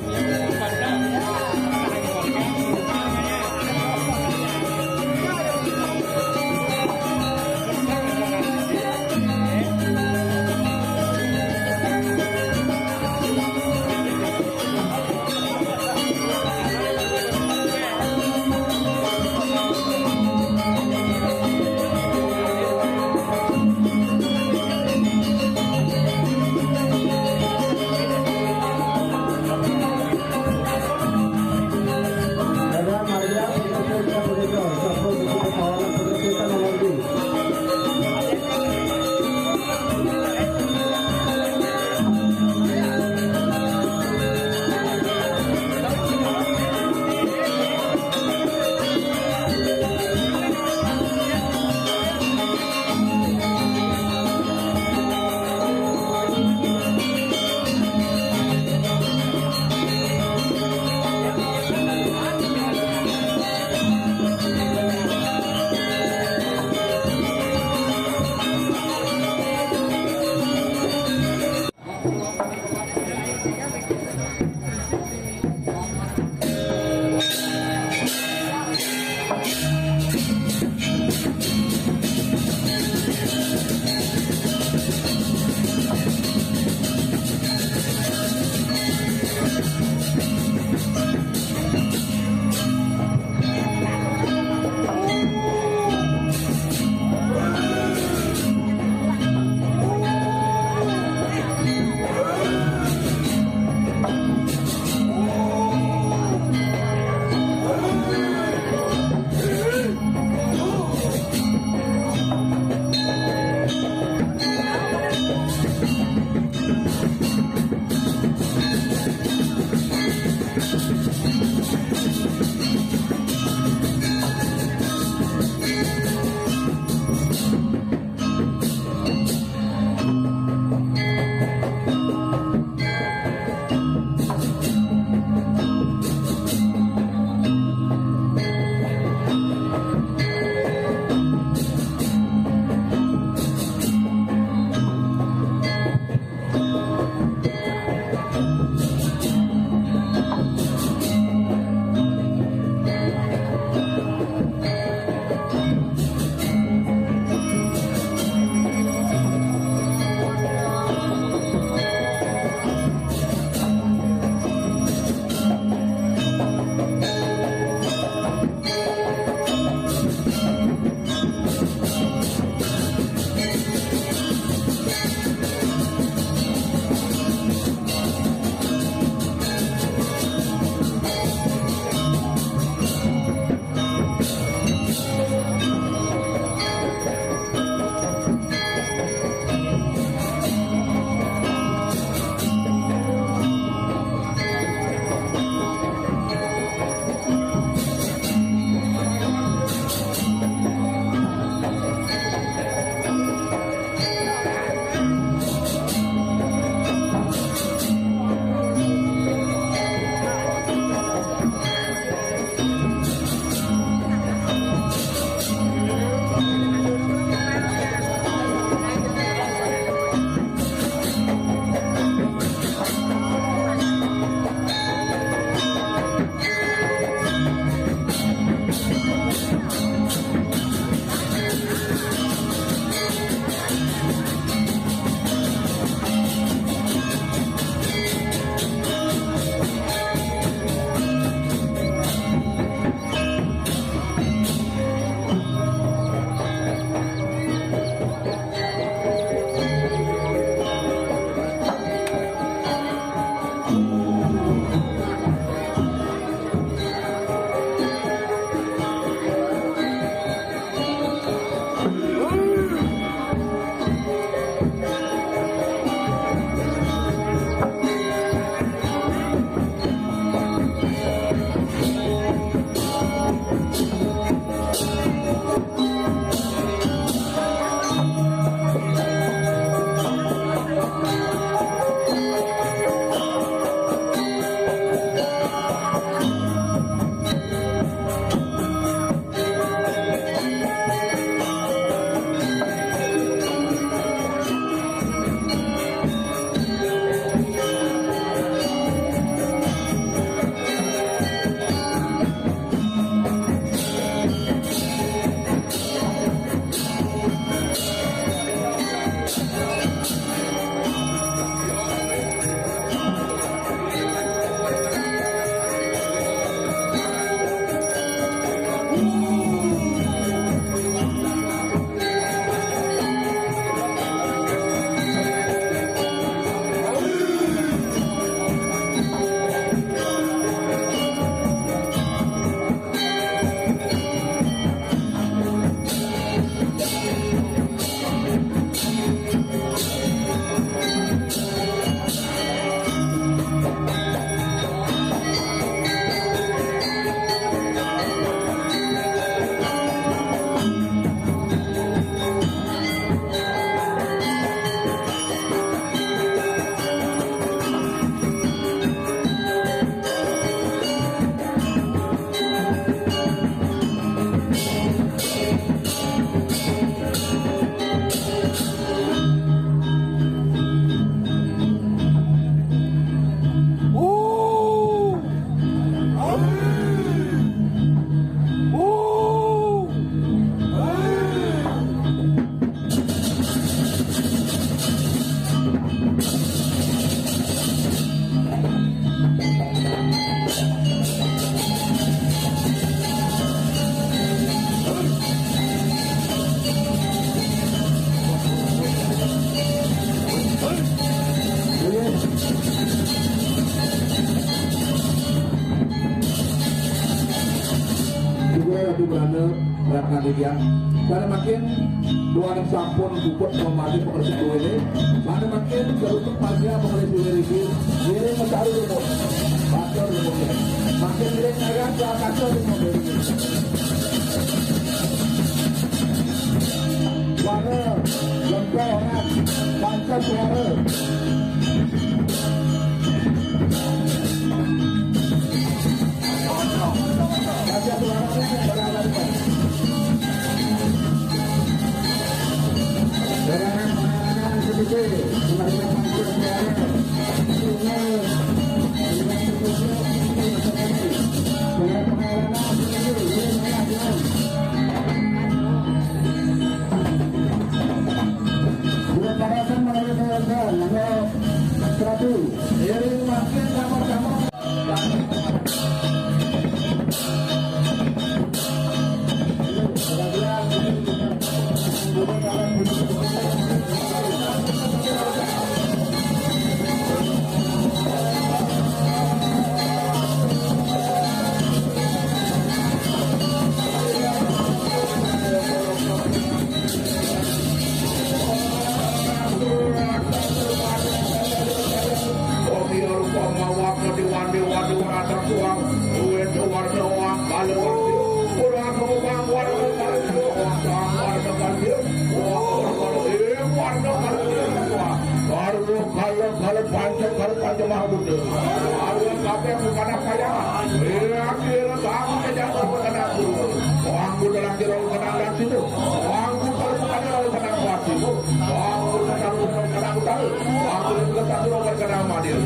Nah, demikian. Pada makin dua anak sampun puput memakai pengertian dua ini. Pada makin terus masih pengertian dua ini. Ini mencari rumah. Baca rumahnya. Makin dia nyayang ke atas rumah ini. Suara lempar orang. Panca suara. Kalau, kalau, kalau panjang, kalau panjang mah betul. Kalau kabeh bukan apa ya? Eh, akhirnya kamu kejar bukan aku. Aku dalam kira bukan anak situ. Aku kalau bukan orang bukan aku hatimu. Aku dalam bukan aku tahu. Aku juga tak tahu bukan amat dia.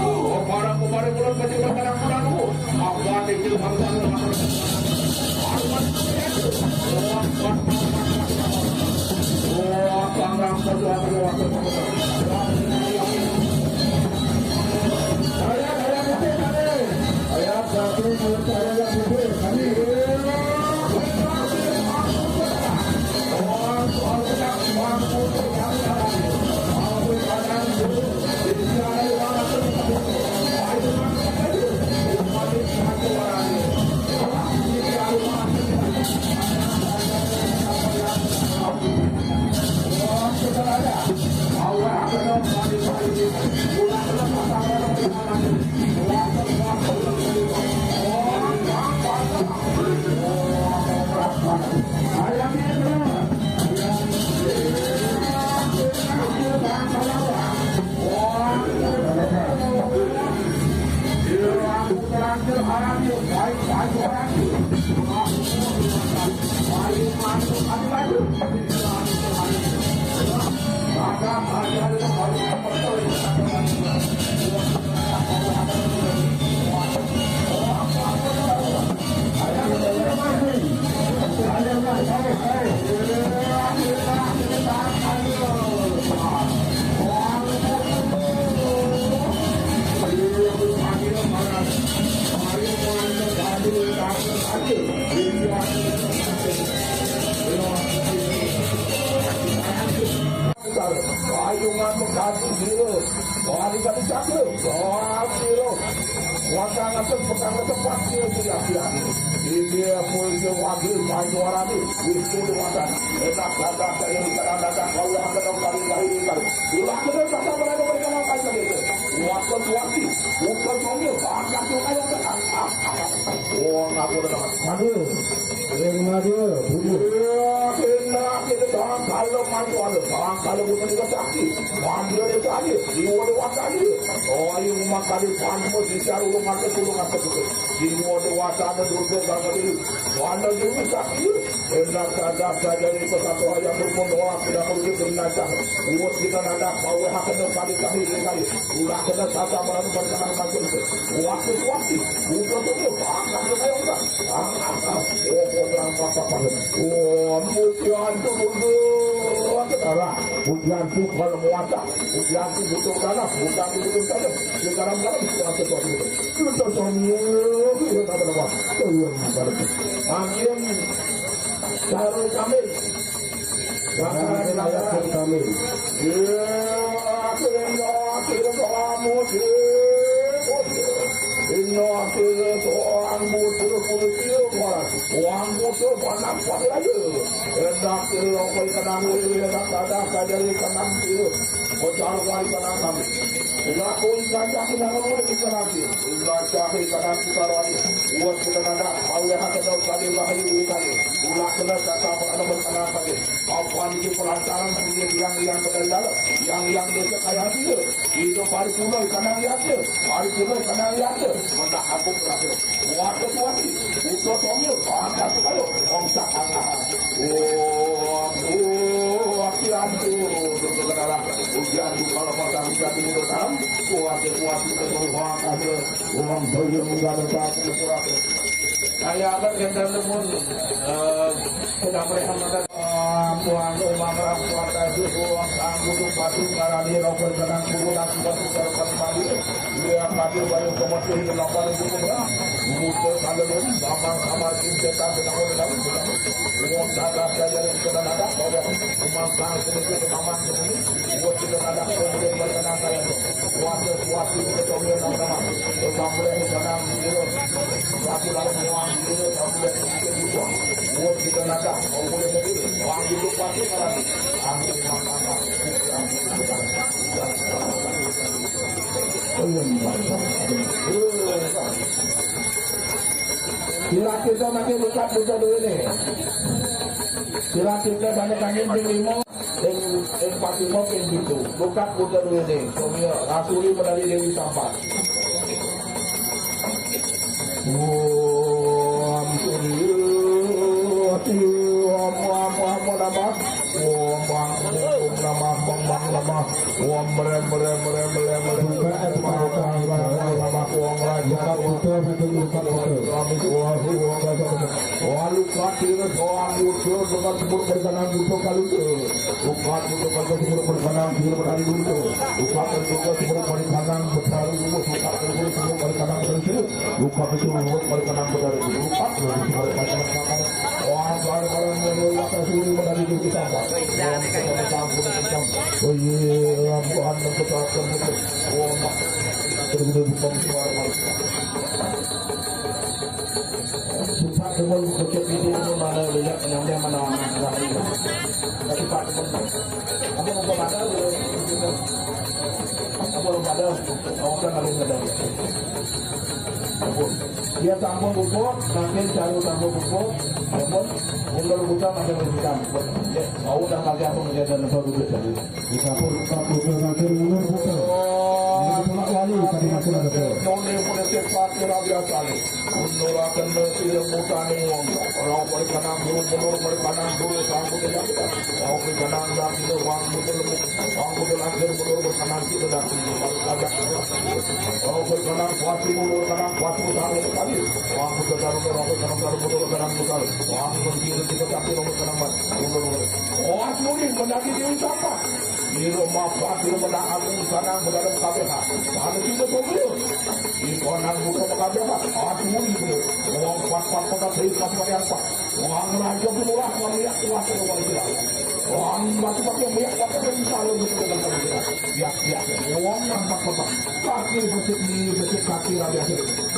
Oh, para kemarin belum kerja bukan aku tahu. Apa nih kita harus Ayo ngambek hati dulu. Wah, dikasih cakil. Wah, dulu. Wah, sangat cepat, sangat cepat dia, dia, dia. Ini polisi wakil Banyuwarani, Wisnu Dewata. Enak, enak, enak, enak, enak, enak. Kau yang akan kau kali, kali, kali. Ulah, kena, kata, berada, berada, kata, gitu. Wakil, wakil. Bukan, kau, angkat, tuh, ayo, angkat. Wah, ngaku, udah, aduh. Ring Madya, bunyi. Iya, kena kita jangan kalau maju ada, jangan kalau bukan juga sakti. Maju ada tadi, di wadah tadi. Oh, ayo umat tadi panmu di cari rumah ke tulung apa tu. Di wadah ada duduk dalam diri. Mana dulu sakti? Enak ada saja itu satu ayam berpun orang tidak perlu dikenalkan. Buat kita ada kau akan tadi tadi kali. Ulah kena tata malam berkenan macam tu. Waktu waktu bukan tu. Angkat ke saya udah. Angkat. Oh, oh, angkat apa? Oh, mujian tu dulu. Saudara, mujian tu kalau muasa, mujian tu butuh tanah, mujian tu butuh tanah. Sekarang dalam suatu suatu. Itu semua dia tak ada apa. Amin. Taruh kami. Jangan ayat kami. Ya, akhirnya, akhirnya kamu sih. Inna akhirnya Wang butuh puluh kilo, wang butuh panam pagi aja. Enak kilo, koi kenang, enak ada saja di kenang kilo. Kocar wali kenang kami. Laku ikan cak kenang, kami di kenang kilo. Ikan cak kenang kita lagi. Buat kita nada, awet hati kau tadi, bahaya di kami. Ulah kena kata apa, ada berkenang kami. Apa ini pelantaran, yang, yang berkendara, yang, yang desa kaya dia. Idup hari punoi kanang yake, hari punoi kanang yake. Mendak aku terakhir. Waktu tuan ni, putus omnya, angkat kalau, ongsak angkat. Oh, oh, aku antu, untuk kendaraan. Hujan di kalau masa hujan di mulut dalam, kuat, kuat, kita beruang aja. Orang bayar enggak ada tak, kurang. Kaya abad gandang lemon, eh, sedang mereka makan. Tuan Umar Rampuan Raja Tuan Tangguh Batu Karani Rokok Tenang Guru Nasi Batu Karpan Padi. Dia Padi Bayu Komoti Lapan Guru Berang. Guru Kalelun Bambang Kamar Cinta Tenang Tenang. Uang Tata Saja Tenang Ada Pada Umar Tangguh Tenang Tenang. Buat kita ada problem berkenan kaya tu. Kuasa, kuasa kita tahu yang nama. Kita boleh berkenan dulu. Satu dalam uang dulu, tak boleh kita buat. Buat kita nak tak, kau boleh sendiri. Uang itu pasti kan. Aku nak makan. Sila kita makin dekat kita dulu ni. Sila kita banyak angin di lima. Ing, ing Fatimah ing pitu. Lukat puter wene. Somya, rasuli menari Dewi Sampat. Om Surya, Om, Om, Om, Namah. Om Bang, Om Namah, Bang, Bang Namah. Om Rem, Rem, Rem, Rem, Rem. Buka, eh, buka, buka, buka, buka. Namah, Om Raja. Buka, buka, buka, buka, buka. Om Surya, Om Raja. Walu katira soang ucul dengan sumur perkenan untuk kalutu. Upat untuk kalutu sumur perkenan sumur menari dulu. Upat untuk sumur perkenan betari dulu. Upat untuk sumur perkenan betari dulu. Upat untuk sumur perkenan betari dulu. Upat untuk sumur perkenan betari dulu. Wah, barang-barang yang lewat suri menari dulu kita. Oh iya, Tuhan mempertahankan kita. Oh, terus kita bersuara. Sumpah, cuma bocor itu, cuma mana lihat, yang dia mana orang. Tapi Pak, apa mau kemana? Apa mau pada? Awak kan ada yang ada. Dia tampung buku, makin jauh tampung buku, namun mundur buka makin lebih tampung. Ya, awak dah pakai apa menjadi dan baru kita. Di kapur, kapur, kapur, kapur, kapur. Ini Bapak Wali, tadi masih ada, Pak. None politik partai rakyat kali. Menurahkan nasi ilmu tani wong. Orang berikan guru, menurut berikan guru, sanggup tidak kita. Orang berikan anak kita, orang betul, orang betul akhir, menurut berikan kita dan kita. Orang berikan kuat, menurut berikan kuat, taruh sekali. Orang betul, taruh, orang berikan, taruh, menurut berikan, taruh. Orang betul, kita, kita, taruh, berikan, menurut. Oh, asmuni, menjadi diri siapa? Di rumah Fatimah aku sanang berada K B H. Ada tiga puluh. Di konang buka K B H. Aku itu. Orang kuat-kuat kota beri kami apa? Orang raja pun orang kami yang kuat, orang Islam. Orang batu-batu yang banyak kuat, orang Islam, orang Islam. Ya, ya. Orang nampak kota. Kaki bersih, bersih kaki raja.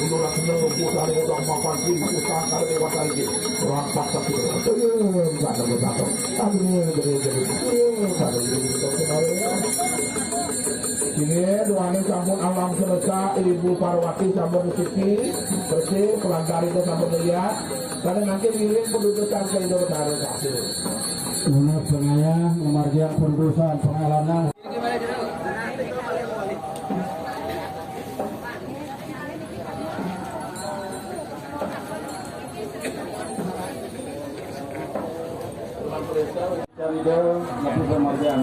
Menurut senang, bukan orang makan, bukan ada lewat lagi. Orang paksa kita. Enggak ada bersatu. Ini doane sampun alam semesta, Ibu Parwati sampun suci, bersih, pelantari itu sampun lihat. Karena nanti ngiring pendudukan ke Indo Betara satu. Lunas pengayah, memargiang pendudukan pengalanan. Dari jauh, tapi pemargian.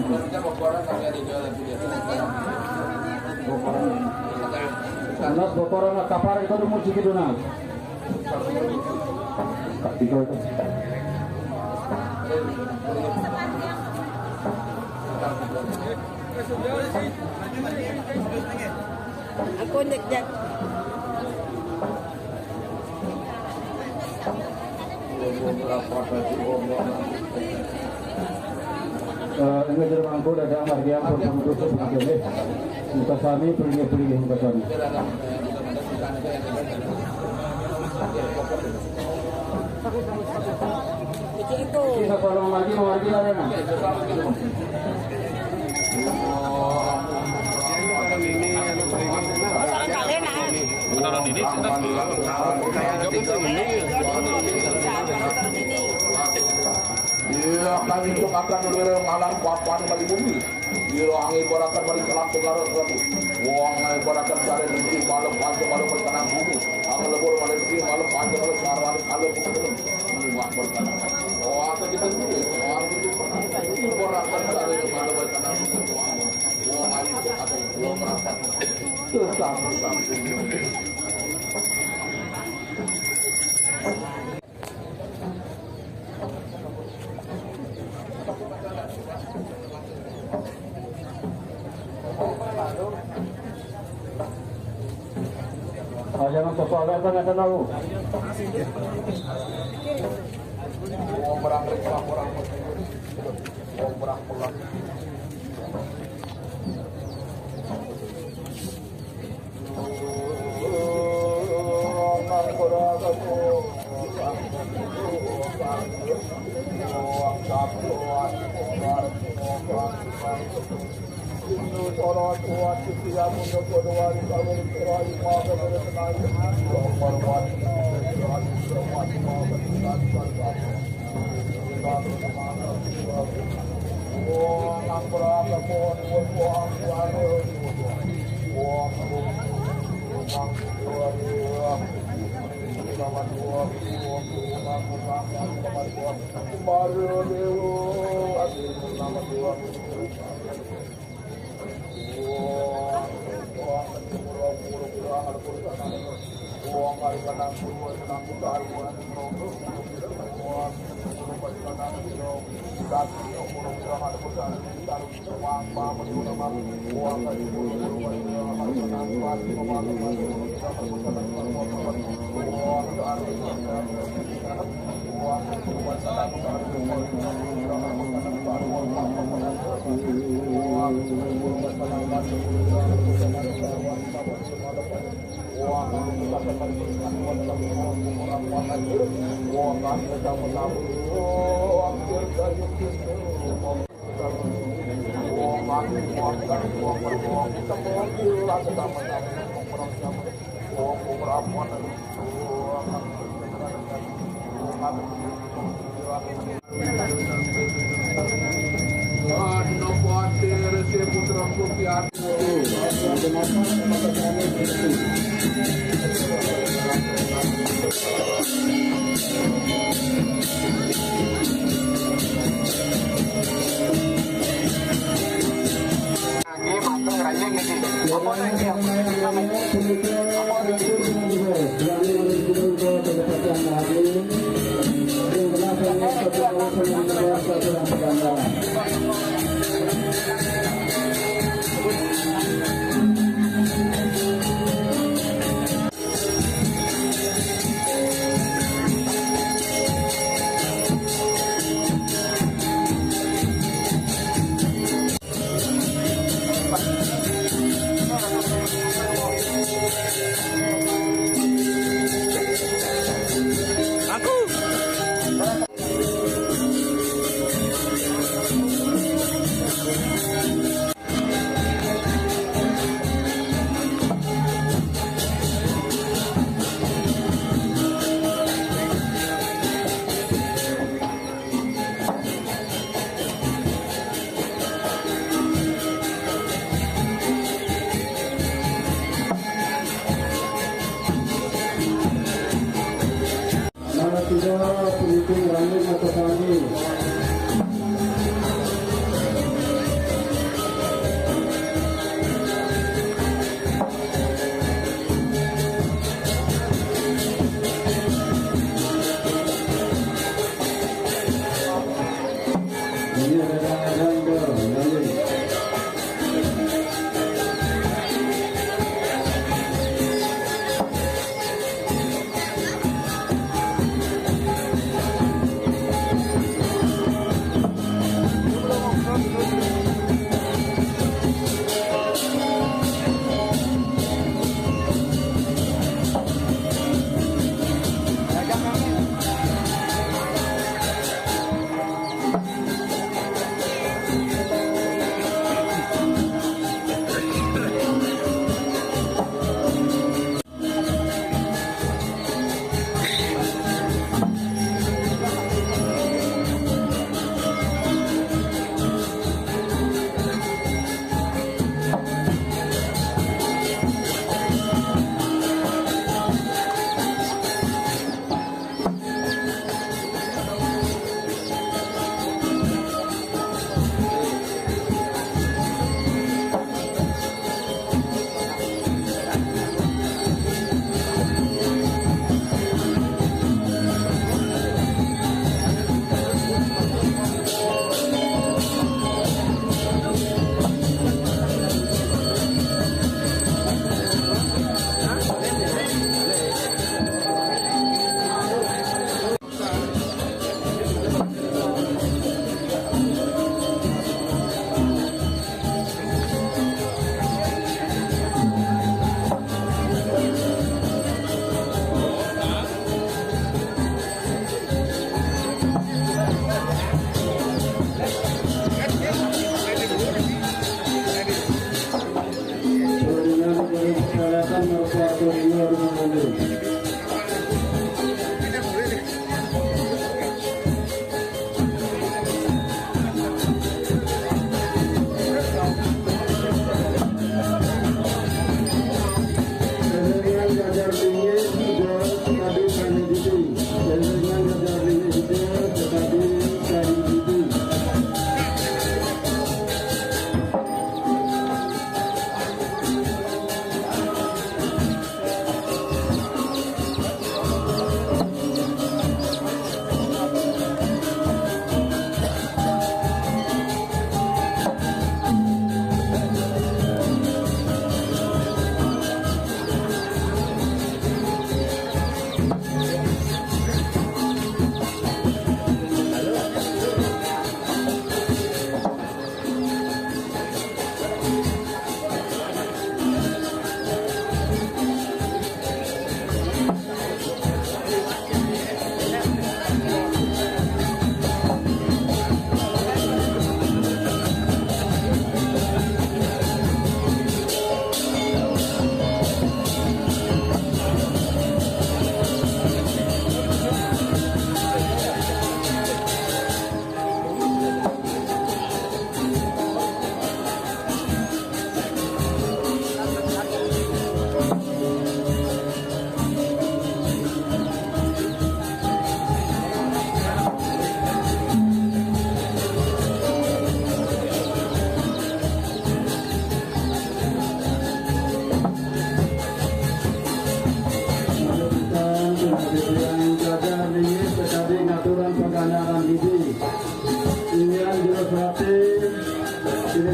Anak bokoran kapar itu dulu musik itu, nah. Itu, itu. Aku ndek jak. Eh, ini dari mangku ada margian pun pemutus sebagai muka sami, pelinggih-pelinggih muka sami. Kita kalau lagi mau lagi ada, nah. Menurun ini, kita ini. Iya, kami itu akan dulu malam papan balik bumi. Iya, angin barakan balik kelam segala sesuatu. Wong angin barakan cari rezeki malam panjang malam berkenan bumi. Angin lebur malam rezeki malam panjang malam sarwa malam bumi. Wah, berkenan. Oh, apa kita dulu? Wah, itu pernah. Angin barakan cari malam berkenan bumi. Wong angin itu akan dua barakan. Tetap, tetap. Ah, jangan terpalak kan ada tahu.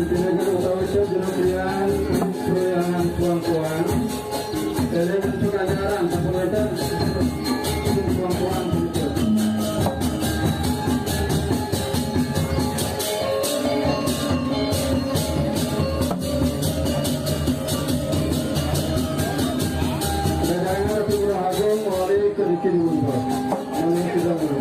Dina guru utawi jero krian, krian kuang-kuang. Eling untuk ajaran, sampun wénten kuang-kuang punika. Dadangan Ratu Guru Agung, wali kediki dipunpun. Mangga kita dulu.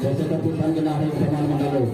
Saya tetap pesan kena hari teman mengalu.